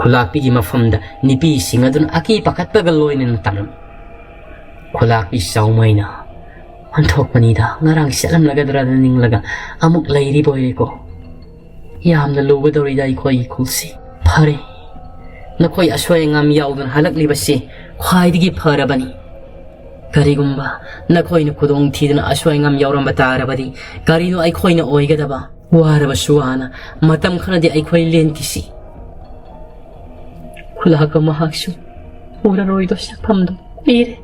ꯈꯨꯂꯥꯛꯄꯤꯒꯤ ꯃꯐꯝꯗ ꯅꯨꯄꯤꯁꯤꯡ ꯑꯗꯨꯅ ꯑꯀꯤ ꯄꯥꯈꯠꯄꯒ ꯂꯣꯏꯅꯅ ꯇꯝꯂꯝꯃꯤ꯫ ꯈꯨꯂꯥꯛꯄꯤ ꯆꯥꯎꯃꯩꯅ, "ꯑꯣꯟꯊꯣꯛꯄꯅꯤꯗ, ꯉꯔꯥꯡ ꯆꯠꯂꯝꯂꯒꯗ꯭ꯔꯥꯅ ꯅꯤꯡꯂꯒ ꯑꯃꯨꯛ ꯂꯩꯔꯤꯕꯣꯏꯔꯦꯀꯣ꯫ ꯌꯥꯝꯅ ꯂꯨꯒꯗꯧꯔꯤꯗ ꯑꯩꯈꯣꯏꯒꯤ ꯈꯨꯜꯁꯤ꯫ ꯐꯔꯦ, ꯅꯈꯣꯏ ꯑꯁꯣꯏ ꯑꯉꯥꯝ ꯌꯥꯎꯗꯅ ꯍꯜꯂꯛꯂꯤꯕꯁꯤ ꯈ꯭ꯋꯥꯏꯗꯒꯤ ꯐꯔꯕꯅꯤ꯫ ꯀꯔꯤꯒꯨꯝꯕ ꯅꯈꯣꯏꯅ ꯈꯨꯗꯣꯡ ꯊꯤꯗꯅ ꯑꯁꯣꯏ ꯑꯉꯥꯝ ꯌꯥꯎꯔꯝꯕ ꯇꯥꯔꯕꯗꯤ ꯀꯔꯤꯅꯣ ꯑꯩꯈꯣꯏꯅ ꯑꯣꯏꯒꯗꯕ? ꯋꯥꯔꯕꯁꯨ ꯋꯥꯅ ꯃꯇꯝ ꯈꯔꯗꯤ ꯑꯩꯈꯣꯏ ꯂꯦꯟꯈꯤꯁꯤ꯫ ꯈꯨꯂꯥꯛꯄ ꯃꯍꯥꯛꯁꯨ ꯎꯔꯔꯣꯏꯗꯣ ꯁꯛꯐꯝꯗꯣ ꯀꯨꯏꯔꯦ꯫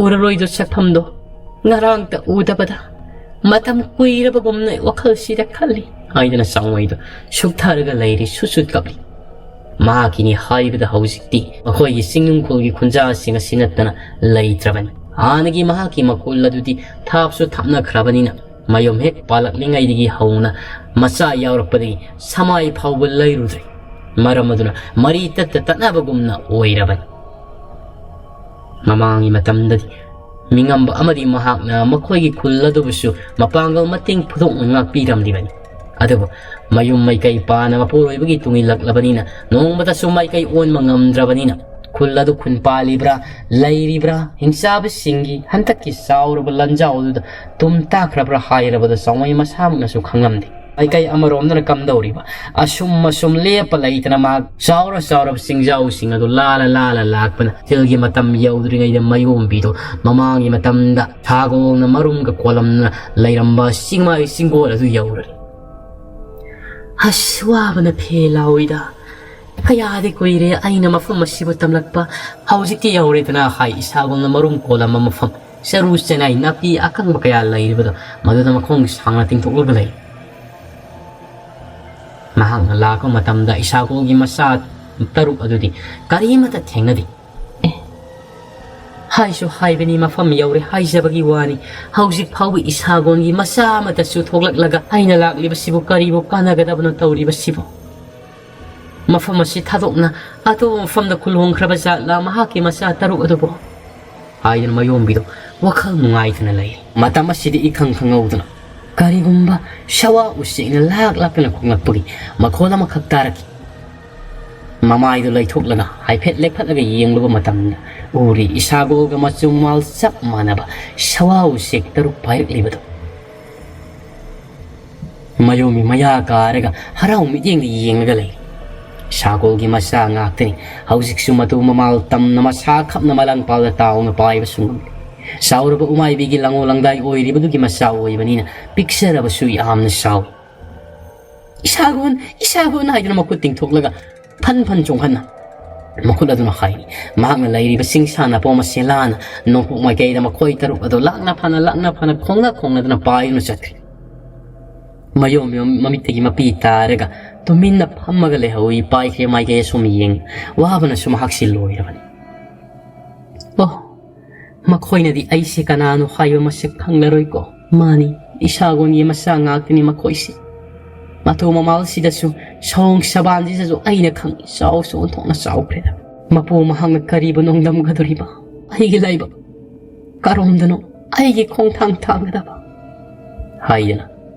ꯎꯔꯔꯣꯏꯗꯣ ꯁꯛꯐꯝꯗꯣ ꯉꯔꯥꯡꯇ ꯎꯗꯕꯗ ꯃꯇꯝ ꯀꯨꯏꯔꯕꯒꯨꯝꯅ ꯋꯥꯈꯜꯁꯤꯗ ꯈꯜꯂꯤ" ꯍꯥꯏꯗꯨꯅ ꯆꯥꯎꯃꯩꯗꯣ ꯁꯨꯛꯊꯔꯒ ꯂꯩꯔꯤ, ꯁꯨꯠ ꯁꯨꯠ ꯀꯞꯂꯤ꯫ ꯃꯍꯥꯛꯀꯤꯅꯤ ꯍꯥꯏꯕꯗ ꯍꯧꯖꯤꯛꯇꯤ ꯃꯈꯣꯏꯒꯤ ꯆꯤꯡꯅꯨꯡꯈꯣꯜꯒꯤ ꯈꯨꯟꯖꯥꯁꯤꯡ ꯑꯁꯤ ꯅꯠꯇꯅ ꯂꯩꯇ꯭ꯔꯕꯅꯤ꯫ ꯍꯥꯟꯅꯒꯤ ꯃꯍꯥꯛꯀꯤ ꯃꯈꯨꯜ ꯑꯗꯨꯗꯤ ꯊꯥꯞꯁꯨ ꯊꯥꯞꯅꯈ꯭ꯔꯕꯅꯤꯅ, ꯃꯌꯨꯝ ꯍꯦꯛ ꯄꯥꯜꯂꯛꯂꯤꯉꯩꯗꯒꯤ ꯍꯧꯅ ꯃꯆꯥ ꯌꯥꯎꯔꯛꯄꯗꯒꯤ ꯁꯃꯥꯏ ꯐꯥꯎꯕ ꯂꯩꯔꯨꯗ꯭ꯔꯦ꯫ ꯃꯔꯝ ꯑꯗꯨꯅ ꯃꯔꯤ ꯇꯠꯇ ꯇꯠꯅꯕꯒꯨꯝꯅ ꯑꯣꯏꯔꯕꯅꯤ꯫ ꯃꯃꯥꯡꯒꯤ ꯃꯇꯝꯗꯗꯤ ꯃꯤꯉꯝꯕ ꯑꯃꯗꯤ ꯃꯍꯥꯛꯅ ꯃꯈꯣꯏꯒꯤ ꯈꯨꯜ ꯑꯗꯨꯕꯨꯁꯨ ꯃꯄꯥꯡꯒꯜ ꯃꯇꯦꯡ ꯐꯨꯗꯣꯛꯅ ꯉꯥꯛꯄꯤꯔꯝꯂꯤꯕꯅꯤ꯫ ꯑꯗꯨꯕꯨ ꯃꯌꯨꯝ ꯃꯥꯏꯀꯩ ꯄꯥꯅ ꯃꯄꯨꯔꯣꯏꯕꯒꯤ ꯇꯨꯡ ꯏꯜꯂꯛꯂꯕꯅꯤꯅ, ꯅꯣꯡꯃꯇꯁꯨ ꯃꯥꯏꯀꯩ ꯑꯣꯟꯕ ꯉꯝꯗ꯭ꯔꯕꯅꯤꯅ, ꯈꯨꯜ ꯑꯗꯨ ꯈꯨꯟ ꯄꯥꯜꯂꯤꯕ꯭ꯔꯥ, ꯂꯩꯔꯤꯕ꯭ꯔꯥ, ꯍꯤꯡꯆꯥꯕꯁꯤꯡꯒꯤ ꯍꯟꯗꯛꯀꯤ ꯆꯥꯎꯔꯕ ꯂꯥꯟꯖꯥꯎ ꯑꯗꯨꯗ ꯇꯨꯝ ꯇꯥꯈ꯭ꯔꯕ꯭ꯔꯥ ꯍꯥꯏꯔꯕꯗ ꯆꯥꯎꯃꯩ ꯃꯁꯥꯃꯛꯅꯁꯨ ꯈꯪꯂꯝꯗꯦ꯫ ꯃꯥꯏꯀꯩ ꯑꯃꯔꯣꯝꯗꯅ ꯀꯝꯗꯧꯔꯤꯕ? ꯑꯁꯨꯝ ꯑꯁꯨꯝ ꯂꯦꯞꯄ ꯂꯩꯇꯅ ꯃꯍꯥꯛ ꯆꯥꯎꯔ ꯆꯥꯎꯔꯕ ꯆꯤꯡꯖꯥꯎꯁꯤꯡ ꯑꯗꯨ ꯂꯥꯜꯂ ꯂꯥꯜꯂ ꯂꯥꯛꯄꯅ, ꯊꯤꯜꯒꯤ ꯃꯇꯝ ꯌꯧꯗ꯭ꯔꯤꯉꯩꯗ ꯃꯌꯣꯝꯕꯤꯗꯣ ꯃꯃꯥꯡꯒꯤ ꯃꯇꯝꯗ ꯁꯥꯒꯣꯜꯅ ꯃꯔꯨꯝꯒ ꯀꯣꯜꯂꯝꯅ ꯂꯩꯔꯝꯕ ꯆꯤꯡꯃꯥꯏ ꯆꯤꯡꯒꯣꯜ ꯑꯗꯨ ꯌꯧꯔꯔꯦ꯫ "ꯑꯁ, ꯋꯥꯕꯅ ꯐꯦ ꯂꯥꯎꯏꯗ꯫ ꯀꯌꯥꯗꯤ ꯀꯨꯏꯔꯦ ꯑꯩꯅ ꯃꯐꯝ ꯑꯁꯤꯕꯨ ꯇꯝꯂꯛꯄ꯫ ꯍꯧꯖꯤꯛꯇꯤ ꯌꯧꯔꯦꯗꯅ" ꯍꯥꯏ ꯏꯁꯥꯒꯣꯜꯅ ꯃꯔꯨꯝ ꯀꯣꯜꯂꯝꯕ ꯃꯐꯝ, ꯆꯔꯨ ꯆꯦꯅꯥꯏ ꯅꯥꯄꯤ ꯑꯀꯪꯕ ꯀꯌꯥ ꯂꯩꯔꯤꯕꯗꯣ, ꯃꯗꯨꯗ ꯃꯈꯣꯡ ꯁꯥꯡꯅ ꯇꯤꯡꯊꯣꯛꯂꯒ ꯂꯩ꯫ ꯃꯍꯥꯛꯅ ꯂꯥꯛꯄ ꯃꯇꯝꯗ ꯏꯁꯥꯒꯣꯜꯒꯤ ꯃꯆꯥ ꯇꯔꯨꯛ ꯑꯗꯨꯗꯤ ꯀꯔꯤꯃꯠꯇ ꯊꯦꯡꯅꯗꯦ꯫ "ꯑꯦ, ꯍꯥꯏꯁꯨ ꯍꯥꯏꯕꯅꯤ, ꯃꯐꯝ ꯌꯧꯔꯦ ꯍꯥꯏꯖꯕꯒꯤ ꯋꯥꯅꯤ꯫ ꯍꯧꯖꯤꯛ ꯐꯥꯎꯕ ꯏꯁꯥꯒꯣꯜꯒꯤ ꯃꯆꯥ ꯑꯃꯠꯇꯁꯨ ꯊꯣꯛꯂꯛꯂꯒ ꯑꯩꯅ ꯂꯥꯛꯂꯤꯕꯁꯤꯕꯨ ꯀꯔꯤꯕꯨ ꯀꯥꯟꯅꯒꯗꯕꯅꯣ ꯇꯧꯔꯤꯕꯁꯤꯕꯨ? ꯃꯐꯝ ꯑꯁꯤ ꯊꯥꯗꯣꯛꯅ ꯑꯇꯣꯞꯄ ꯃꯐꯝꯗ ꯈꯨꯜ ꯍꯣꯡꯈ꯭ꯔꯕ ꯖꯥꯠꯂꯥ ꯃꯍꯥꯛꯀꯤ ꯃꯆꯥ ꯇꯔꯨꯛ ꯑꯗꯨꯕꯨ?" ꯍꯥꯏꯗꯨꯅ ꯃꯌꯣꯝꯕꯤꯗꯨ ꯋꯥꯈꯜ ꯅꯨꯡꯉꯥꯏꯇꯅ ꯂꯩꯔꯤ꯫ ꯃꯇꯝ ꯑꯁꯤꯗ ꯏꯈꯪ ꯈꯪꯍꯧꯗꯅ ꯀꯔꯤꯒꯨꯝꯕ ꯁꯋꯥ ꯎꯆꯦꯛꯅ ꯂꯥꯛ ꯂꯥꯛꯇꯅ ꯈꯣꯡꯂꯛꯄꯒꯤ ꯃꯈꯣꯜ ꯑꯃꯈꯛ ꯇꯥꯔꯛꯈꯤ꯫ ꯃꯃꯥꯏꯗꯨ ꯂꯩꯊꯣꯛꯂꯒ ꯍꯥꯏꯐꯦꯠ ꯂꯦꯞꯈꯠꯂꯒ ꯌꯦꯡꯂꯨꯕ ꯃꯇꯝꯗ, ꯎꯔꯤ ꯏꯁꯥꯒꯣꯜꯒ ꯃꯆꯨ ꯃꯥꯜ ꯆꯞ ꯃꯥꯟꯅꯕ ꯁꯋꯥ ꯎꯆꯦꯛ ꯇꯔꯨꯛ ꯄꯥꯏꯔꯛꯂꯤꯕꯗꯨ꯫ ꯃꯌꯣꯝꯕꯤ ꯃꯌꯥ ꯀꯥꯔꯒ ꯍꯔꯥꯎ ꯃꯤꯠꯌꯦꯡꯗ ꯌꯦꯡꯂꯒ ꯂꯩ꯫ ꯁꯥꯒꯣꯜꯒꯤ ꯃꯆꯥ ꯉꯥꯛꯇꯅꯤ꯫ ꯍꯧꯖꯤꯛꯁꯨ ꯃꯇꯨ ꯃꯃꯥꯜ ꯇꯝꯅ ꯃꯁꯥ ꯈꯞꯅ ꯃꯂꯥꯡꯄꯥꯜꯗ ꯇꯥꯎꯅ ꯄꯥꯏꯕꯁꯨ ꯉꯝꯂꯤ꯫ ꯆꯥꯎꯔꯕ ꯎꯃꯥꯏꯕꯤꯒꯤ ꯂꯪꯉꯣ ꯂꯪꯗꯥꯏ ꯑꯣꯏꯔꯤꯕꯗꯨꯒꯤ ꯃꯆꯥ ꯑꯣꯏꯕꯅꯤꯅ ꯄꯤꯛꯆꯔꯕꯁꯨ ꯌꯥꯝꯅ ꯆꯥꯎꯏ꯫ "ꯏꯁꯥꯒꯣꯟ, ꯏꯁꯥꯒꯣꯟ" ꯍꯥꯏꯗꯨꯅ ꯃꯈꯨꯠ ꯇꯤꯡꯊꯣꯛꯂꯒ ꯐꯟ ꯐꯟ ꯆꯣꯡꯍꯟꯅ ꯃꯈꯨꯠ ꯑꯗꯨꯅ ꯍꯥꯏꯔꯤ꯫ ꯃꯍꯥꯛꯅ ꯂꯩꯔꯤꯕ ꯆꯤꯡꯁꯥ ꯅꯥꯄꯣꯝ ꯑꯁꯤ ꯂꯥꯟꯅ ꯅꯣꯡꯄꯣꯛ ꯃꯥꯏꯀꯩꯗ ꯃꯈꯣꯏ ꯇꯔꯨꯛ ꯑꯗꯨ ꯂꯥꯛꯅ ꯐꯅ, ꯂꯥꯛꯅ ꯐꯅ, ꯈꯣꯡꯅ ꯈꯣꯡꯅꯗꯨꯅ ꯄꯥꯏꯗꯨꯅ ꯆꯠꯈ꯭ꯔꯦ꯫ ꯃꯌꯣꯝ ꯃꯃꯤꯠꯇꯒꯤ ꯃꯄꯤ ꯇꯥꯔꯒ ꯇꯨꯃꯤꯟꯅ ꯐꯝꯃꯒ ꯂꯩꯍꯧꯏ꯫ ꯄꯥꯏꯈ꯭ꯔꯦ ꯃꯥꯏꯀꯩ ꯑꯁꯨꯝ ꯌꯦꯡ, ꯋꯥꯕꯅꯁꯨ ꯃꯍꯥꯛꯁꯤ ꯂꯣꯏꯔꯕꯅꯤ꯫ "ꯑꯣ, ꯃꯈꯣꯏꯅꯗꯤ ꯑꯩꯁꯦ ꯀꯅꯥꯅꯣ ꯍꯥꯏꯕ ꯃꯁꯛ ꯈꯪꯂꯔꯣꯏꯀꯣ꯫ ꯃꯥꯅꯤ, ꯏꯁꯥꯒꯣꯟꯒꯤ ꯃꯆꯥ ꯉꯥꯛꯇꯅꯤ ꯃꯈꯣꯏꯁꯦ꯫ ꯃꯇꯨ ꯃꯃꯥꯜꯁꯤꯗꯁꯨ, ꯁꯑꯣꯡ ꯁꯕꯥꯟꯁꯤꯗꯁꯨ ꯑꯩꯅ ꯈꯪꯏ, ꯆꯥꯎꯁꯨ ꯑꯣꯟꯊꯣꯛꯅ ꯆꯥꯎꯈ꯭ꯔꯦꯗ꯫ ꯃꯄꯨ ꯃꯍꯥꯛꯅ ꯀꯔꯤꯕꯨ ꯅꯣꯡꯗꯝꯒꯗꯣꯔꯤꯕ? ꯑꯩꯒꯤ ꯂꯥꯏꯕꯛ ꯀꯔꯣꯝꯗꯅꯣ ꯑꯩꯒꯤ ꯈꯣꯡꯊꯥꯡ ꯊꯥꯡꯒꯗꯕ? ꯍꯥꯏꯗꯅ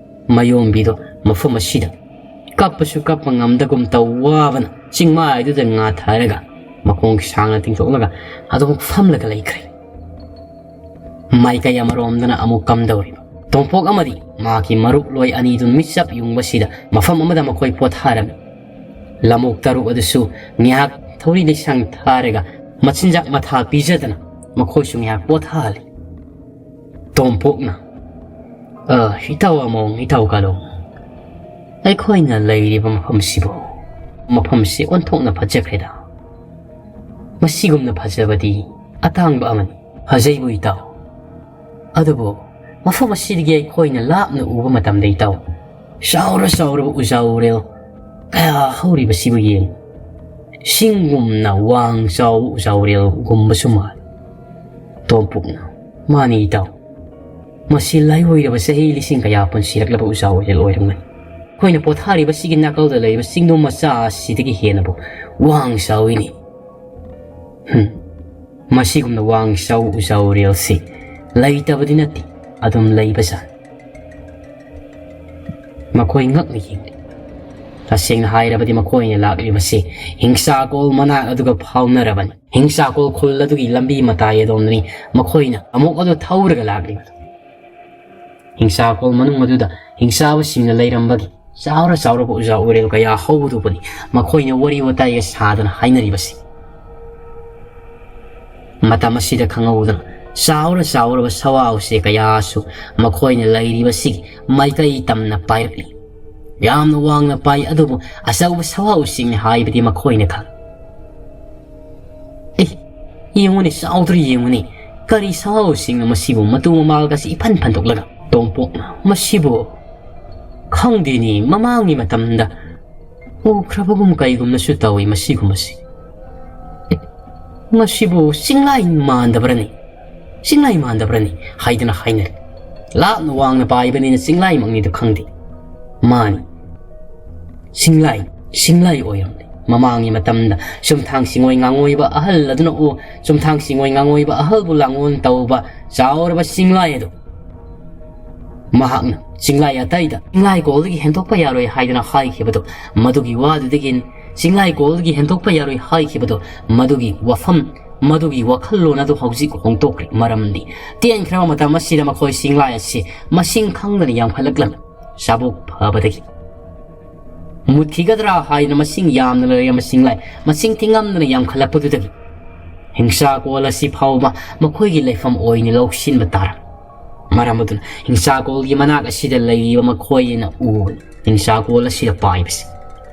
ꯃꯌꯣꯝꯕꯤꯗꯣ ꯃꯐꯝ ꯑꯁꯤꯗ ꯀꯞꯄꯁꯨ ꯀꯞꯄ ꯉꯝꯗꯒꯨꯝ ꯇꯧ ꯋꯥꯕꯅ ꯆꯤꯡꯃꯥꯏꯗꯨꯗ ꯉꯥꯊꯔꯒ ꯃꯈꯣꯡ ꯁꯥꯡꯅ ꯇꯤꯡꯊꯣꯛꯂꯒ ꯑꯗꯨꯝ ꯐꯝꯂꯒ ꯂꯩꯈ꯭ꯔꯦ꯫ ꯃꯥꯏꯀꯩ ꯑꯃꯔꯣꯝꯗꯅ ꯑꯃꯨꯛ ꯀꯝꯗꯧꯔꯤꯕ ꯇꯣꯝꯄꯣꯛ ꯑꯃꯗꯤ ꯃꯍꯥꯛꯀꯤ ꯃꯔꯨꯞ ꯂꯣꯏ ꯑꯅꯤꯗꯨ ꯃꯤꯠꯆꯞ ꯌꯨꯡꯕꯁꯤꯗ ꯃꯐꯝ ꯑꯃꯗ ꯃꯈꯣꯏ ꯄꯣꯊꯥꯔꯝꯃꯤ꯫ ꯂꯃꯣꯛ ꯇꯔꯨꯛ ꯑꯗꯨꯁꯨ ꯉꯥꯏꯍꯥꯛ ꯊꯧꯔꯤ ꯂꯩꯁꯥꯡ ꯊꯥꯔꯒ ꯃꯆꯤꯟꯖꯥꯛ ꯃꯊꯥ ꯄꯤꯖꯗꯅ ꯃꯈꯣꯏꯁꯨ ꯉꯥꯏꯍꯥꯛ ꯄꯣꯊꯥꯍꯜꯂꯤ꯫ ꯇꯣꯝꯄꯣꯛꯅ, "ꯑ, ꯏꯇꯥꯎ ꯑꯃꯣꯝ, ꯏꯇꯥꯎ ꯀꯥꯂꯣꯝ, ꯑꯩꯈꯣꯏꯅ ꯂꯩꯔꯤꯕ ꯃꯐꯝꯁꯤꯕꯨ, ꯃꯐꯝꯁꯤ ꯑꯣꯟꯊꯣꯛꯅ ꯐꯖꯈ꯭ꯔꯦꯗ꯫ ꯃꯁꯤꯒꯨꯝꯅ ꯐꯖꯕꯗꯤ ꯑꯇꯥꯡꯕ ꯑꯃꯅꯤ꯫ ꯐꯖꯩꯕꯨ ꯏꯇꯥꯎ, ꯑꯗꯨꯕꯨ ꯃꯐꯝ ꯑꯁꯤꯗꯒꯤ ꯑꯩꯈꯣꯏꯅ ꯂꯥꯞꯅ ꯎꯕ ꯃꯇꯝꯗ ꯏꯇꯥꯎ, ꯆꯥꯎꯔ ꯆꯥꯎꯔꯕ ꯎꯖꯥꯎ ꯎꯔꯦꯜ ꯀꯌꯥ ꯍꯧꯔꯤꯕꯁꯤꯕꯨ ꯌꯦꯡꯉꯨ꯫ ꯆꯤꯡꯒꯨꯝꯅ ꯋꯥꯡ ꯆꯥꯎꯕ ꯎꯖꯥꯎ ꯎꯔꯦꯜꯒꯨꯝꯕꯁꯨ ꯃꯥꯜꯂꯤ꯫" ꯇꯣꯝꯄꯣꯛꯅ, "ꯃꯥꯅꯤ ꯏꯇꯥꯎ, ꯃꯁꯤ ꯂꯥꯏꯑꯣꯏꯔꯕ ꯆꯍꯤ ꯂꯤꯁꯤꯡ ꯀꯌꯥ ꯄꯨꯟꯁꯤꯔꯛꯂꯕ ꯎꯖꯥꯎ ꯎꯔꯦꯜ ꯑꯣꯏꯔꯝꯒꯅꯤ꯫ ꯑꯩꯈꯣꯏꯅ ꯄꯣꯊꯥꯔꯤꯕꯁꯤꯒꯤ ꯅꯥꯀꯜꯗ ꯂꯩꯕ ꯆꯤꯡꯗꯣꯟ ꯃꯆꯥ ꯑꯁꯤꯗꯒꯤ ꯍꯦꯟꯅꯕꯨ ꯋꯥꯡ ꯆꯥꯎꯏꯅꯤ꯫ ꯍꯨꯝ, ꯃꯁꯤꯒꯨꯝꯅ ꯋꯥꯡ ꯆꯥꯎꯕ ꯎꯖꯥꯎ ꯎꯔꯦꯜꯁꯤ ꯂꯩꯇꯕꯗꯤ ꯅꯠꯇꯦ, ꯑꯗꯨꯝ ꯂꯩꯕꯖꯥꯠꯅꯤ꯫" ꯃꯈꯣꯏ ꯉꯛꯅ ꯌꯦꯡꯂꯤ꯫ ꯇꯁꯦꯡꯅ ꯍꯥꯏꯔꯕꯗꯤ ꯃꯈꯣꯏꯅ ꯂꯥꯛꯂꯤꯕꯁꯤ ꯍꯤꯡꯁꯥꯀꯣꯜ ꯃꯅꯥꯛ ꯑꯗꯨꯒ ꯐꯥꯎꯅꯔꯕꯅꯤ꯫ ꯍꯤꯡꯁꯥꯀꯣꯜ ꯈꯨꯜ ꯑꯗꯨꯒꯤ ꯂꯝꯕꯤ ꯃꯇꯥꯏ ꯑꯗꯣꯝꯗꯅꯤ ꯃꯈꯣꯏꯅ ꯑꯃꯨꯛ ꯑꯗꯨ ꯊꯧꯔꯒ ꯂꯥꯛꯂꯤꯕꯗꯨ꯫ ꯍꯤꯡꯁꯥꯀꯣꯜ ꯃꯅꯨꯡ ꯑꯗꯨꯗ ꯍꯤꯡꯆꯥꯕꯁꯤꯡꯅ ꯂꯩꯔꯝꯕꯒꯤ ꯆꯥꯎꯔ ꯆꯥꯎꯔꯕ ꯎꯖꯥ ꯎꯔꯦꯜ ꯀꯌꯥ ꯍꯧꯕꯗꯨꯕꯨꯅꯤ ꯃꯈꯣꯏꯅ ꯋꯥꯔꯤ ꯋꯥꯇꯥꯏꯒ ꯁꯥꯗꯅ ꯍꯥꯏꯅꯔꯤꯕꯁꯤ꯫ ꯃꯇꯝ ꯑꯁꯤꯗ ꯈꯪꯍꯧꯗꯅ ꯆꯥꯎꯔ ꯆꯥꯎꯔꯕ ꯁꯋꯥ ꯎꯆꯦꯛ ꯀꯌꯥꯁꯨ ꯃꯈꯣꯏꯅ ꯂꯩꯔꯤꯕꯁꯤꯒꯤ ꯃꯥꯏꯀꯩ ꯇꯝꯅ ꯄꯥꯏꯔꯛꯂꯤ꯫ ꯌꯥꯝꯅ ꯋꯥꯡꯅ ꯄꯥꯏ, ꯑꯗꯨꯕꯨ ꯑꯆꯧꯕ ꯁꯋꯥ ꯎꯆꯦꯛꯅꯤ ꯍꯥꯏꯕꯗꯤ ꯃꯈꯣꯏꯅ ꯈꯪꯏ꯫ "ꯑꯦ, ꯌꯦꯡꯉꯨꯅꯦ, ꯆꯥꯎꯗ꯭ꯔ ꯌꯦꯡꯉꯨꯅꯦ꯫ ꯀꯔꯤ ꯁꯋꯥ ꯎꯆꯦꯛꯅꯣ ꯃꯁꯤꯕꯨ? ꯃꯇꯨ ꯃꯃꯥꯜꯒꯁꯤ ꯏꯐꯟ ꯐꯟꯗꯣꯛꯂꯒ꯫" ꯇꯣꯝꯄꯣꯛꯅ, "ꯃꯁꯤꯕꯨ ꯈꯪꯗꯦꯅꯦ, ꯃꯃꯥꯡꯒꯤ ꯃꯇꯝꯗ ꯎꯈ꯭ꯔꯕꯒꯨꯝ ꯀꯩꯒꯨꯝꯅꯁꯨ ꯇꯧꯏ ꯃꯁꯤꯒꯨꯝꯕꯁꯤ꯫ ꯑꯦ, ꯃꯁꯤꯕꯨ ꯆꯤꯡꯂꯥꯏ ꯃꯥꯟꯗꯕ꯭ꯔꯅꯦ?" "ꯆꯤꯡꯂꯥꯏ ꯃꯥꯟꯗꯕ꯭ꯔꯅꯤ?" ꯍꯥꯏꯗꯨꯅ ꯍꯥꯏꯅꯔꯦ꯫ ꯂꯥꯞꯅ ꯋꯥꯡꯅ ꯄꯥꯏꯕꯅꯤꯅ ꯆꯤꯡꯂꯥꯏꯃꯛꯅꯤꯗꯨ ꯈꯪꯗꯦ꯫ ꯃꯥꯅꯤ, ꯆꯤꯡꯂꯥꯏ, ꯆꯤꯡꯂꯥꯏ ꯑꯣꯏꯔꯝꯂꯦ꯫ ꯃꯃꯥꯡꯒꯤ ꯃꯇꯝꯗ ꯆꯨꯝꯊꯥꯡ ꯁꯤꯡꯉꯣꯏ ꯉꯥꯉꯣꯏꯕ ꯑꯍꯜ ꯑꯗꯨꯅ ꯎ, ꯆꯨꯝꯊꯥꯡ ꯁꯤꯡꯉꯣꯏ ꯉꯥꯉꯣꯏꯕ ꯑꯍꯜꯕꯨ ꯂꯥꯡꯑꯣꯟ ꯇꯧꯕ ꯆꯥꯎꯔꯕ ꯆꯤꯡꯂꯥꯏ ꯑꯗꯨ꯫ ꯃꯍꯥꯛꯅ ꯆꯤꯡꯂꯥꯏ ꯑꯇꯩꯗ ꯆꯤꯡꯂꯥꯏ ꯀꯣꯜꯗꯒꯤ ꯍꯦꯟꯗꯣꯛꯄ ꯌꯥꯔꯣꯏ ꯍꯥꯏꯗꯨꯅ ꯍꯥꯏꯈꯤꯕꯗꯨ, ꯃꯗꯨꯒꯤ ꯋꯥꯗꯨꯗꯒꯤ ꯆꯤꯡꯂꯥꯏ ꯀꯣꯜꯗꯒꯤ ꯍꯦꯟꯗꯣꯛꯄ ꯌꯥꯔꯣꯏ ꯍꯥꯏꯈꯤꯕꯗꯨ, ꯃꯗꯨꯒꯤ ꯋꯥꯐꯝ, ꯃꯗꯨꯒꯤ ꯋꯥꯈꯜꯂꯣꯟ ꯑꯗꯨ ꯍꯧꯖꯤꯛ ꯍꯣꯡꯗꯣꯛꯈ꯭ꯔꯦ꯫ ꯃꯔꯝꯗꯤ ꯇꯦꯟꯈ꯭ꯔꯕ ꯃꯇꯝ ꯑꯁꯤꯗ ꯃꯈꯣꯏ ꯆꯤꯡꯂꯥꯏ ꯑꯁꯤ ꯃꯁꯤꯡ ꯈꯪꯗꯅ ꯌꯥꯝꯈꯠꯂꯛꯂꯝꯃꯤ꯫ ꯆꯥꯕꯣꯛ ꯐꯕꯗꯒꯤ ꯃꯨꯠꯈꯤꯒꯗ꯭ꯔꯥ ꯍꯥꯏꯗꯨꯅ ꯃꯁꯤꯡ ꯌꯥꯝꯅ ꯂꯩꯔꯝꯕ ꯆꯤꯡꯂꯥꯏ ꯃꯁꯤꯡ ꯊꯤꯉꯝꯗꯅ ꯌꯥꯝꯈꯠꯂꯛꯄꯗꯨꯗꯒꯤ ꯍꯤꯡꯁꯥꯀꯣꯜ ꯑꯁꯤ ꯐꯥꯎꯕ ꯃꯈꯣꯏꯒꯤ ꯂꯩꯐꯝ ꯑꯣꯏꯅ ꯂꯧꯁꯤꯟꯕ ꯇꯥꯔꯝꯃꯤ꯫ ꯃꯔꯝ ꯑꯗꯨꯅ ꯍꯤꯡꯁꯥꯀꯣꯜꯒꯤ ꯃꯅꯥꯛ ꯑꯁꯤꯗ ꯂꯩꯔꯤꯕ ꯃꯈꯣꯏꯅ ꯎꯕꯅꯤ ꯍꯤꯡꯁꯥꯀꯣꯜ ꯑꯁꯤꯗ ꯄꯥꯏꯕꯁꯤ꯫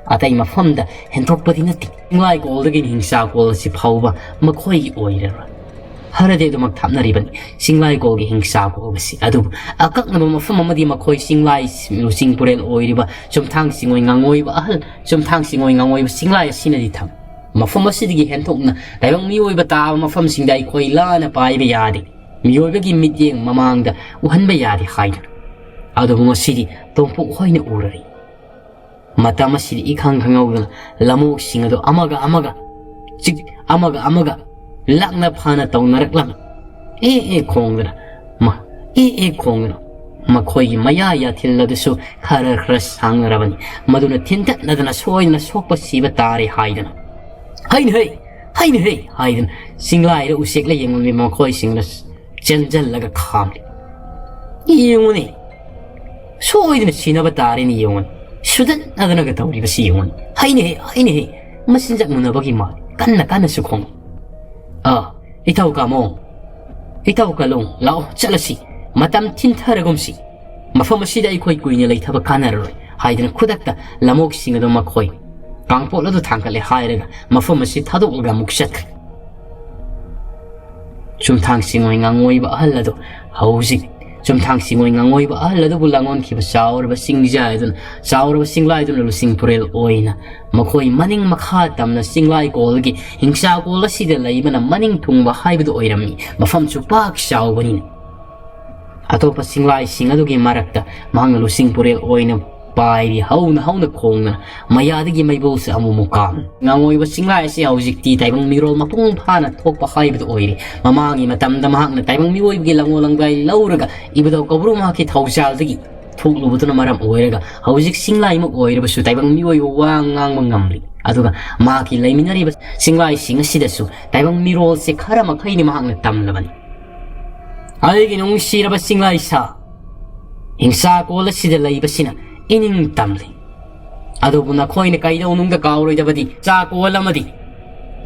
ꯑꯇꯩ ꯃꯐꯝꯗ ꯍꯦꯟꯊꯣꯛꯄꯗꯤ ꯅꯠꯇꯦ꯫ ꯆꯤꯡꯂꯥꯏꯀꯣꯜꯗꯒꯤ ꯍꯤꯡꯁꯥꯀꯣꯜ ꯑꯁꯤ ꯐꯥꯎꯕ ꯃꯈꯣꯏꯒꯤ ꯑꯣꯏꯔꯔꯣꯏ꯫ ꯍꯔꯗꯦ ꯑꯗꯨꯃꯛ ꯊꯥꯞꯅꯔꯤꯕꯅꯤ꯫ ꯆꯤꯡꯂꯥꯏꯀꯣꯜꯒꯤ ꯍꯤꯡꯁꯥꯀꯣꯜ ꯑꯁꯤ ꯑꯗꯨꯕꯨ ꯑꯀꯛꯅꯕ ꯃꯐꯝ ꯑꯃꯗꯤ ꯃꯈꯣꯏ ꯆꯤꯡꯂꯥꯏ ꯂꯨꯆꯤꯡ ꯄꯨꯔꯦꯜ ꯑꯣꯏꯔꯤꯕ ꯆꯨꯝꯊꯥꯡ ꯁꯤꯡꯉꯣꯏ ꯉꯥꯉꯣꯏꯕ ꯑꯍꯜ, ꯆꯨꯝꯊꯥꯡ ꯁꯤꯡꯉꯣꯏ ꯉꯥꯉꯣꯏꯕ ꯆꯤꯡꯂꯥꯏ ꯑꯁꯤꯅꯗꯤ ꯊꯝꯃꯤ꯫ ꯃꯐꯝ ꯑꯁꯤꯗꯒꯤ ꯍꯦꯟꯊꯣꯛꯅ ꯇꯥꯏꯕꯪ ꯃꯤꯑꯣꯏꯕ ꯇꯥꯕ ꯃꯐꯝꯁꯤꯡꯗ ꯑꯩꯈꯣꯏ ꯂꯥꯟꯅ ꯄꯥꯏꯕ ꯌꯥꯗꯦ꯫ ꯃꯤꯑꯣꯏꯕꯒꯤ ꯃꯤꯠꯌꯦꯡ ꯃꯃꯥꯡꯗ ꯎꯍꯟꯕ ꯌꯥꯗꯦ ꯍꯥꯏꯗꯨꯅ꯫ ꯑꯗꯨꯕꯨ ꯉꯁꯤꯗꯤ ꯇꯣꯝꯄꯣꯛ ꯍꯣꯏꯅ ꯎꯔꯔꯤ꯫ ꯃꯇꯝ ꯑꯁꯤꯗꯤ ꯏꯈꯪ ꯈꯪꯍꯧꯗꯅ ꯂꯝꯑꯣꯛꯁꯤꯡ ꯑꯗꯨ ꯑꯃꯒ ꯑꯃꯒ ꯆꯤꯛ-, ꯑꯃꯒ ꯑꯃꯒ ꯂꯥꯛꯅ ꯐꯥꯅ ꯇꯧꯅꯔꯛꯂꯝꯃꯤ꯫ ꯑꯦ ꯑꯦ ꯈꯣꯡꯗꯅ, ꯃ-, ꯑꯦ ꯑꯦ ꯈꯣꯡꯗꯅ ꯃꯈꯣꯏꯒꯤ ꯃꯌꯥ ꯌꯥꯊꯤꯜ ꯑꯗꯨꯁꯨ ꯈꯔ ꯈꯔ ꯁꯥꯡꯅꯔꯕꯅꯤ꯫ ꯃꯗꯨꯅ ꯊꯤꯟꯇꯠꯅꯗꯅ ꯁꯣꯏꯗꯅ ꯁꯣꯛꯄ ꯁꯤꯕ ꯇꯥꯔꯦ ꯍꯥꯏꯗꯅ꯫ "ꯍꯩꯅꯦ ꯍꯩ! ꯍꯩꯅꯦ ꯍꯩ!" ꯍꯥꯏꯗꯨꯅ ꯆꯤꯡꯂꯥꯏꯗ ꯎꯆꯦꯛꯂ ꯌꯦꯡꯂꯝꯃꯤ ꯃꯈꯣꯏꯁꯤꯡꯅ ꯆꯦꯟꯖꯜꯂꯒ ꯈꯥꯝꯂꯤ꯫ "ꯌꯦꯡꯉꯨꯅꯦ, ꯁꯣꯏꯗꯅ ꯁꯤꯅꯕ ꯇꯥꯔꯦꯅꯦ, ꯌꯦꯡꯉꯨꯅꯦ꯫ ꯁꯨꯗꯠꯅꯗꯅꯒ ꯇꯧꯔꯤꯕꯁꯤ ꯌꯦꯡꯉꯨꯅꯦ꯫ ꯍꯩꯅꯦ ꯍꯩ! ꯍꯩꯅꯦ ꯍꯩ! ꯃꯆꯤꯟꯖꯥꯛ ꯃꯨꯟꯅꯕꯒꯤ ꯃꯥꯜꯂꯤ꯫ ꯀꯟꯅ ꯀꯟꯅꯁꯨ ꯈꯣꯡꯏ꯫ ꯑꯥ, ꯏꯇꯥꯎ ꯀꯥꯃꯣ, ꯏꯇꯥꯎ ꯀꯥꯂꯣꯡ, ꯂꯥꯛꯑꯣ, ꯆꯠꯂꯁꯤ꯫ ꯃꯇꯝ ꯊꯤꯟꯊꯔꯒꯨꯝꯁꯤ꯫ ꯃꯐꯝ ꯑꯁꯤꯗ ꯑꯩꯈꯣꯏ ꯀꯨꯏꯅ ꯂꯩꯊꯕ ꯀꯥꯟꯅꯔꯔꯣꯏ" ꯍꯥꯏꯗꯨꯅ ꯈꯨꯗꯛꯇ ꯂꯝꯑꯣꯛꯁꯤꯡ ꯑꯗꯨ ꯃꯈꯣꯏ ꯀꯥꯡꯄꯣꯠ ꯑꯗꯨ ꯊꯥꯡꯒꯠꯂꯦ ꯍꯥꯏꯔꯒ ꯃꯐꯝ ꯑꯁꯤ ꯊꯥꯗꯣꯛꯂꯒ ꯑꯃꯨꯛ ꯆꯠꯈ꯭ꯔꯦ꯫ ꯆꯨꯝꯊꯥꯡ ꯁꯤꯡꯉꯣꯏ ꯉꯥꯉꯣꯏꯕ ꯑꯍꯜ ꯑꯗꯨ ꯍꯧꯖꯤꯛ ꯆꯨꯝꯊꯥꯡ ꯁꯤꯡꯉꯣꯏ ꯉꯥꯉꯣꯏꯕ ꯑꯍꯜ ꯑꯗꯨꯕꯨ ꯂꯥꯡꯑꯣꯟꯈꯤꯕ ꯆꯥꯎꯔꯕ ꯆꯤꯡꯖꯥꯏ ꯑꯗꯨꯅ, ꯆꯥꯎꯔꯕ ꯆꯤꯡꯂꯥꯏ ꯑꯗꯨꯅ ꯂꯨꯆꯤꯡ ꯄꯨꯔꯦꯜ ꯑꯣꯏꯅ ꯃꯈꯣꯏ ꯃꯅꯤꯡ ꯃꯈꯥ ꯇꯝꯅ ꯆꯤꯡꯂꯥꯏꯀꯣꯜꯒꯤ ꯍꯤꯡꯆꯥꯀꯣꯜ ꯑꯁꯤꯗ ꯂꯩꯕꯅ ꯃꯅꯤꯡ ꯊꯨꯡꯕ ꯍꯥꯏꯕꯗꯨ ꯑꯣꯏꯔꯝꯃꯤ꯫ ꯃꯐꯝꯁꯨ ꯄꯥꯛ ꯆꯥꯎꯕꯅꯤꯅ꯫ ꯑꯇꯣꯞꯄ ꯆꯤꯡꯂꯥꯏꯁꯤꯡ ꯑꯗꯨꯒꯤ ꯃꯔꯛꯇ ꯃꯍꯥꯛꯅ ꯂꯨꯆꯤꯡ ꯄꯨꯔꯦꯜ ꯑꯣꯏꯅ ꯄꯥꯏꯔꯤ ꯍꯧꯅ ꯍꯧꯅ ꯈꯣꯡꯗꯨꯅ ꯃꯌꯥꯗꯒꯤ ꯃꯩꯕꯨꯜꯁꯦ ꯑꯃꯨꯛꯃꯨꯛ ꯀꯥꯝꯃꯤ꯫ ꯉꯥꯉꯣꯏꯕ ꯆꯤꯡꯂꯥꯏ ꯑꯁꯤ ꯍꯧꯖꯤꯛꯇꯤ ꯇꯥꯏꯕꯪ ꯃꯤꯔꯣꯜ ꯃꯄꯨꯡ ꯐꯥꯅ ꯊꯣꯛꯄ ꯍꯥꯏꯕꯗꯨ ꯑꯣꯏꯔꯦ꯫ ꯃꯃꯥꯡꯒꯤ ꯃꯇꯝꯗ ꯃꯍꯥꯛꯅ ꯇꯥꯏꯕꯪ ꯃꯤꯑꯣꯏꯕꯒꯤ ꯂꯪꯉꯣ ꯂꯪꯗꯥꯏ ꯂꯧꯔꯒ ꯏꯕꯨꯙꯧ ꯀꯧꯕ꯭ꯔꯨ ꯃꯍꯥꯛꯀꯤ ꯊꯧꯖꯥꯜꯗꯒꯤ ꯊꯣꯛꯂꯨꯕꯗꯨꯅ ꯃꯔꯝ ꯑꯣꯏꯔꯒ ꯍꯧꯖꯤꯛ ꯆꯤꯡꯂꯥꯏꯃꯛ ꯑꯣꯏꯔꯕꯁꯨ ꯇꯥꯏꯕꯪ ꯃꯤꯑꯣꯏꯕ ꯋꯥ ꯉꯥꯡꯕ ꯉꯝꯂꯤ꯫ ꯑꯗꯨꯒ ꯃꯍꯥꯛꯀꯤ ꯂꯩꯃꯤꯟꯅꯔꯤꯕ ꯆꯤꯡꯂꯥꯏꯁꯤꯡ ꯑꯁꯤꯗꯁꯨ ꯇꯥꯏꯕꯪ ꯃꯤꯔꯣꯜꯁꯦ ꯈꯔ ꯃꯈꯩꯗꯤ ꯃꯍꯥꯛꯅ ꯇꯝꯂꯕꯅꯤ꯫ ꯑꯩꯒꯤ ꯅꯨꯡꯁꯤꯔꯕ ꯆꯤꯡꯂꯥꯏꯁꯥ, ꯍꯤꯡꯆꯥꯀꯣꯜ ꯑꯁꯤꯗ ꯂꯩꯕꯁꯤꯅ ꯏꯅꯤꯡ ꯇꯝꯂꯤ꯫ ꯑꯗꯨꯕꯨ ꯅꯈꯣꯏꯅ ꯀꯩꯗꯧꯅꯨꯡꯗ ꯀꯥꯎꯔꯣꯏꯗꯕꯗꯤ ꯆꯥꯀꯣꯜ ꯑꯃꯗꯤ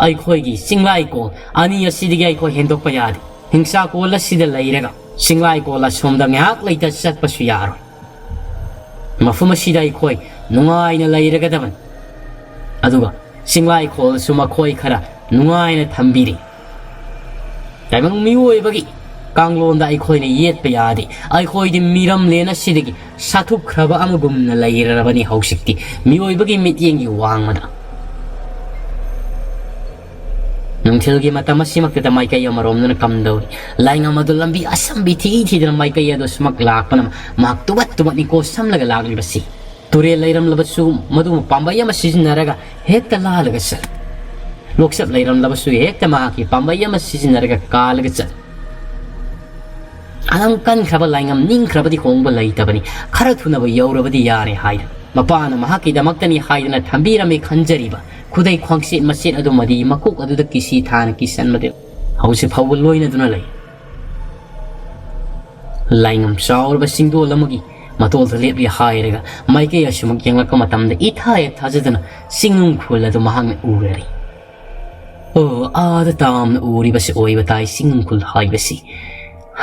ꯑꯩꯈꯣꯏꯒꯤ ꯆꯤꯡꯂꯥꯏꯀꯣꯜ ꯑꯅꯤ ꯑꯁꯤꯗꯒꯤ ꯑꯩꯈꯣꯏ ꯍꯦꯟꯗꯣꯛꯄ ꯌꯥꯗꯦ꯫ ꯍꯤꯡꯆꯥꯀꯣꯜ ꯑꯁꯤꯗ ꯂꯩꯔꯒ ꯆꯤꯡꯂꯥꯏꯀꯣꯜ ꯑꯁꯣꯝꯗ ꯉꯥꯏꯍꯥꯛ ꯂꯩꯇ ꯆꯠꯄꯁꯨ ꯌꯥꯔꯣꯏ꯫ ꯃꯐꯝ ꯑꯁꯤꯗ ꯑꯩꯈꯣꯏ ꯅꯨꯡꯉꯥꯏꯅ ꯂꯩꯔꯒꯗꯕꯅꯤ꯫ ꯑꯗꯨꯒ ꯆꯤꯡꯂꯥꯏꯈꯣꯜꯁꯨ ꯃꯈꯣꯏ ꯈꯔ ꯅꯨꯡꯉꯥꯏꯅ ꯊꯝꯕꯤꯔꯤ꯫ ꯇꯥꯏꯕꯪ ꯃꯤꯑꯣꯏꯕꯒꯤ ꯀꯥꯡꯂꯣꯟꯗ ꯑꯩꯈꯣꯏꯅ ꯌꯦꯠꯄ ꯌꯥꯗꯦ꯫ ꯑꯩꯈꯣꯏꯗꯤ ꯃꯤꯔꯝꯂꯦꯟ ꯑꯁꯤꯗꯒꯤ ꯁꯥꯊꯨꯞꯈ꯭ꯔꯕ ꯑꯃꯒꯨꯝꯅ ꯂꯩꯔꯕꯅꯤ ꯍꯧꯖꯤꯛꯇꯤ ꯃꯤꯑꯣꯏꯕꯒꯤ ꯃꯤꯠꯌꯦꯡꯒꯤ ꯋꯥꯡꯃꯗ꯫ ꯅꯨꯡꯊꯤꯜꯒꯤ ꯃꯇꯝ ꯑꯁꯤꯃꯛꯇꯗ ꯃꯥꯏꯀꯩ ꯑꯃꯔꯣꯝꯗꯅ ꯀꯝꯗꯧꯔꯤ꯫ ꯂꯥꯏꯉꯝ ꯑꯗꯨ ꯂꯝꯕꯤ ꯑꯁꯝꯕꯤ ꯊꯤ ꯊꯤꯗꯅ ꯃꯥꯏꯀꯩ ꯑꯗꯨ ꯁꯨꯃꯛ ꯂꯥꯛꯄꯅ ꯃꯍꯥꯛ ꯇꯨꯕꯠ ꯇꯨꯕꯠꯅꯤ ꯀꯣ ꯁꯝꯂꯒ ꯂꯥꯛꯂꯤꯕꯁꯤ꯫ ꯇꯨꯔꯦꯜ ꯂꯩꯔꯝꯂꯕꯁꯨ ꯃꯗꯨ ꯄꯥꯝꯕꯩ ꯑꯃ ꯁꯤꯖꯤꯟꯅꯔꯒ ꯍꯦꯛꯇ ꯂꯥꯜꯂꯒ ꯆꯠꯂꯤ꯫ ꯂꯣꯛꯆꯞ ꯂꯩꯔꯝꯂꯕꯁꯨ ꯍꯦꯛꯇ ꯃꯍꯥꯛꯀꯤ ꯄꯥꯝꯕꯩ ꯑꯃ ꯁꯤꯖꯤꯟꯅꯔꯒ ꯀꯥꯜꯂꯒ ꯆꯠꯂꯤ꯫ ꯑꯗꯨꯝ ꯀꯟꯈ꯭ꯔꯕ ꯂꯥꯏꯉꯝ ꯅꯤꯡꯈ꯭ꯔꯕꯗꯤ ꯍꯣꯡꯕ ꯂꯩꯇꯕꯅꯤ꯫ ꯈꯔ ꯊꯨꯅꯕ ꯌꯧꯔꯕꯗꯤ ꯌꯥꯔꯦ ꯍꯥꯏꯅ ꯃꯄꯥꯅ ꯃꯍꯥꯛꯀꯤꯗꯃꯛꯇꯅꯤ ꯍꯥꯏꯗꯨꯅ ꯊꯝꯕꯤꯔꯝꯃꯤ ꯈꯟꯖꯔꯤꯕ ꯈꯨꯗꯩ ꯈ꯭ꯋꯥꯡꯆꯦꯠ ꯃꯆꯦꯠ ꯑꯗꯨꯃꯗꯤ ꯃꯀꯣꯛ ꯑꯗꯨꯗ ꯀꯤꯁꯤ ꯊꯥꯅ ꯀꯤꯁꯟꯕꯗꯨ ꯍꯧꯖꯤꯛ ꯐꯥꯎꯕ ꯂꯣꯏꯅꯗꯨꯅ ꯂꯩ꯫ ꯂꯥꯏꯉꯝ ꯆꯥꯎꯔꯕ ꯆꯤꯡꯗꯣꯜ ꯑꯃꯒꯤ ꯃꯇꯣꯜꯗ ꯂꯦꯞꯂꯤ ꯍꯥꯏꯔꯒ ꯃꯥꯏꯀꯩ ꯑꯁꯤꯃꯛ ꯌꯦꯡꯂꯛꯄ ꯃꯇꯝꯗ ꯏꯊꯥ ꯍꯦꯛ ꯊꯥꯖꯗꯅ ꯆꯤꯡꯅꯨꯡ ꯈꯨꯜ ꯑꯗꯨ ꯃꯍꯥꯛꯅ ꯎꯔꯔꯤ꯫ ꯑꯣ, ꯑꯥꯗ ꯇꯥꯝꯅ ꯎꯔꯤꯕꯁꯤ ꯑꯣꯏꯕ ꯇꯥꯏ ꯆꯤꯡꯅꯨꯡ ꯈꯨꯜ ꯍꯥꯏꯕꯁꯤ꯫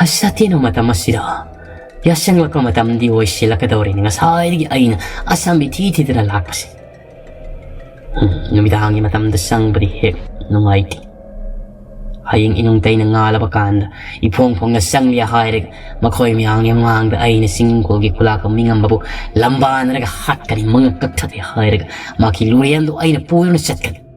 ꯑꯁ, ꯑꯇꯦꯟꯕ ꯃꯇꯝ ꯑꯁꯤꯗ ꯌꯥꯁꯪꯂꯛꯄ ꯃꯇꯝꯗꯤ ꯑꯣꯏꯁꯤꯜꯂꯛꯀꯗꯧꯔꯤꯅꯤ꯫ ꯉꯁꯥꯏꯗꯒꯤ ꯑꯩꯅ ꯑꯁꯝꯕꯤ ꯊꯤ ꯊꯤꯗꯅ ꯂꯥꯛꯄꯁꯦ꯫ ꯎꯝ, ꯅꯨꯃꯤꯗꯥꯡꯒꯤ ꯃꯇꯝꯗ ꯆꯪꯕꯗꯤ ꯍꯦꯛ ꯅꯨꯡꯉꯥꯏꯇꯦ꯫ ꯍꯌꯦꯡ ꯏꯅꯨꯡ ꯇꯩꯅ ꯉꯥꯜꯂꯕ ꯀꯥꯟꯗ ꯏꯐꯣꯡ ꯐꯣꯡꯅ ꯆꯪꯂꯦ ꯍꯥꯏꯔꯒ ꯃꯈꯣꯏ ꯃꯌꯥꯝꯒꯤ ꯃꯃꯥꯡꯗ ꯑꯩꯅ ꯆꯤꯡ ꯏꯪꯈꯣꯜꯒꯤ ꯈꯨꯂꯥꯛꯄ ꯃꯤꯉꯝꯕꯕꯨ ꯂꯝꯕꯥꯅꯔꯒ ꯍꯥꯠꯀꯅꯤ, ꯃꯉꯛ ꯀꯛꯊꯠꯂꯦ ꯍꯥꯏꯔꯒ ꯃꯍꯥꯛꯀꯤ ꯂꯨꯔꯦꯟꯗꯨ ꯑꯩꯅ ꯄꯨꯗꯨꯅ ꯆꯠꯀꯅꯤ꯫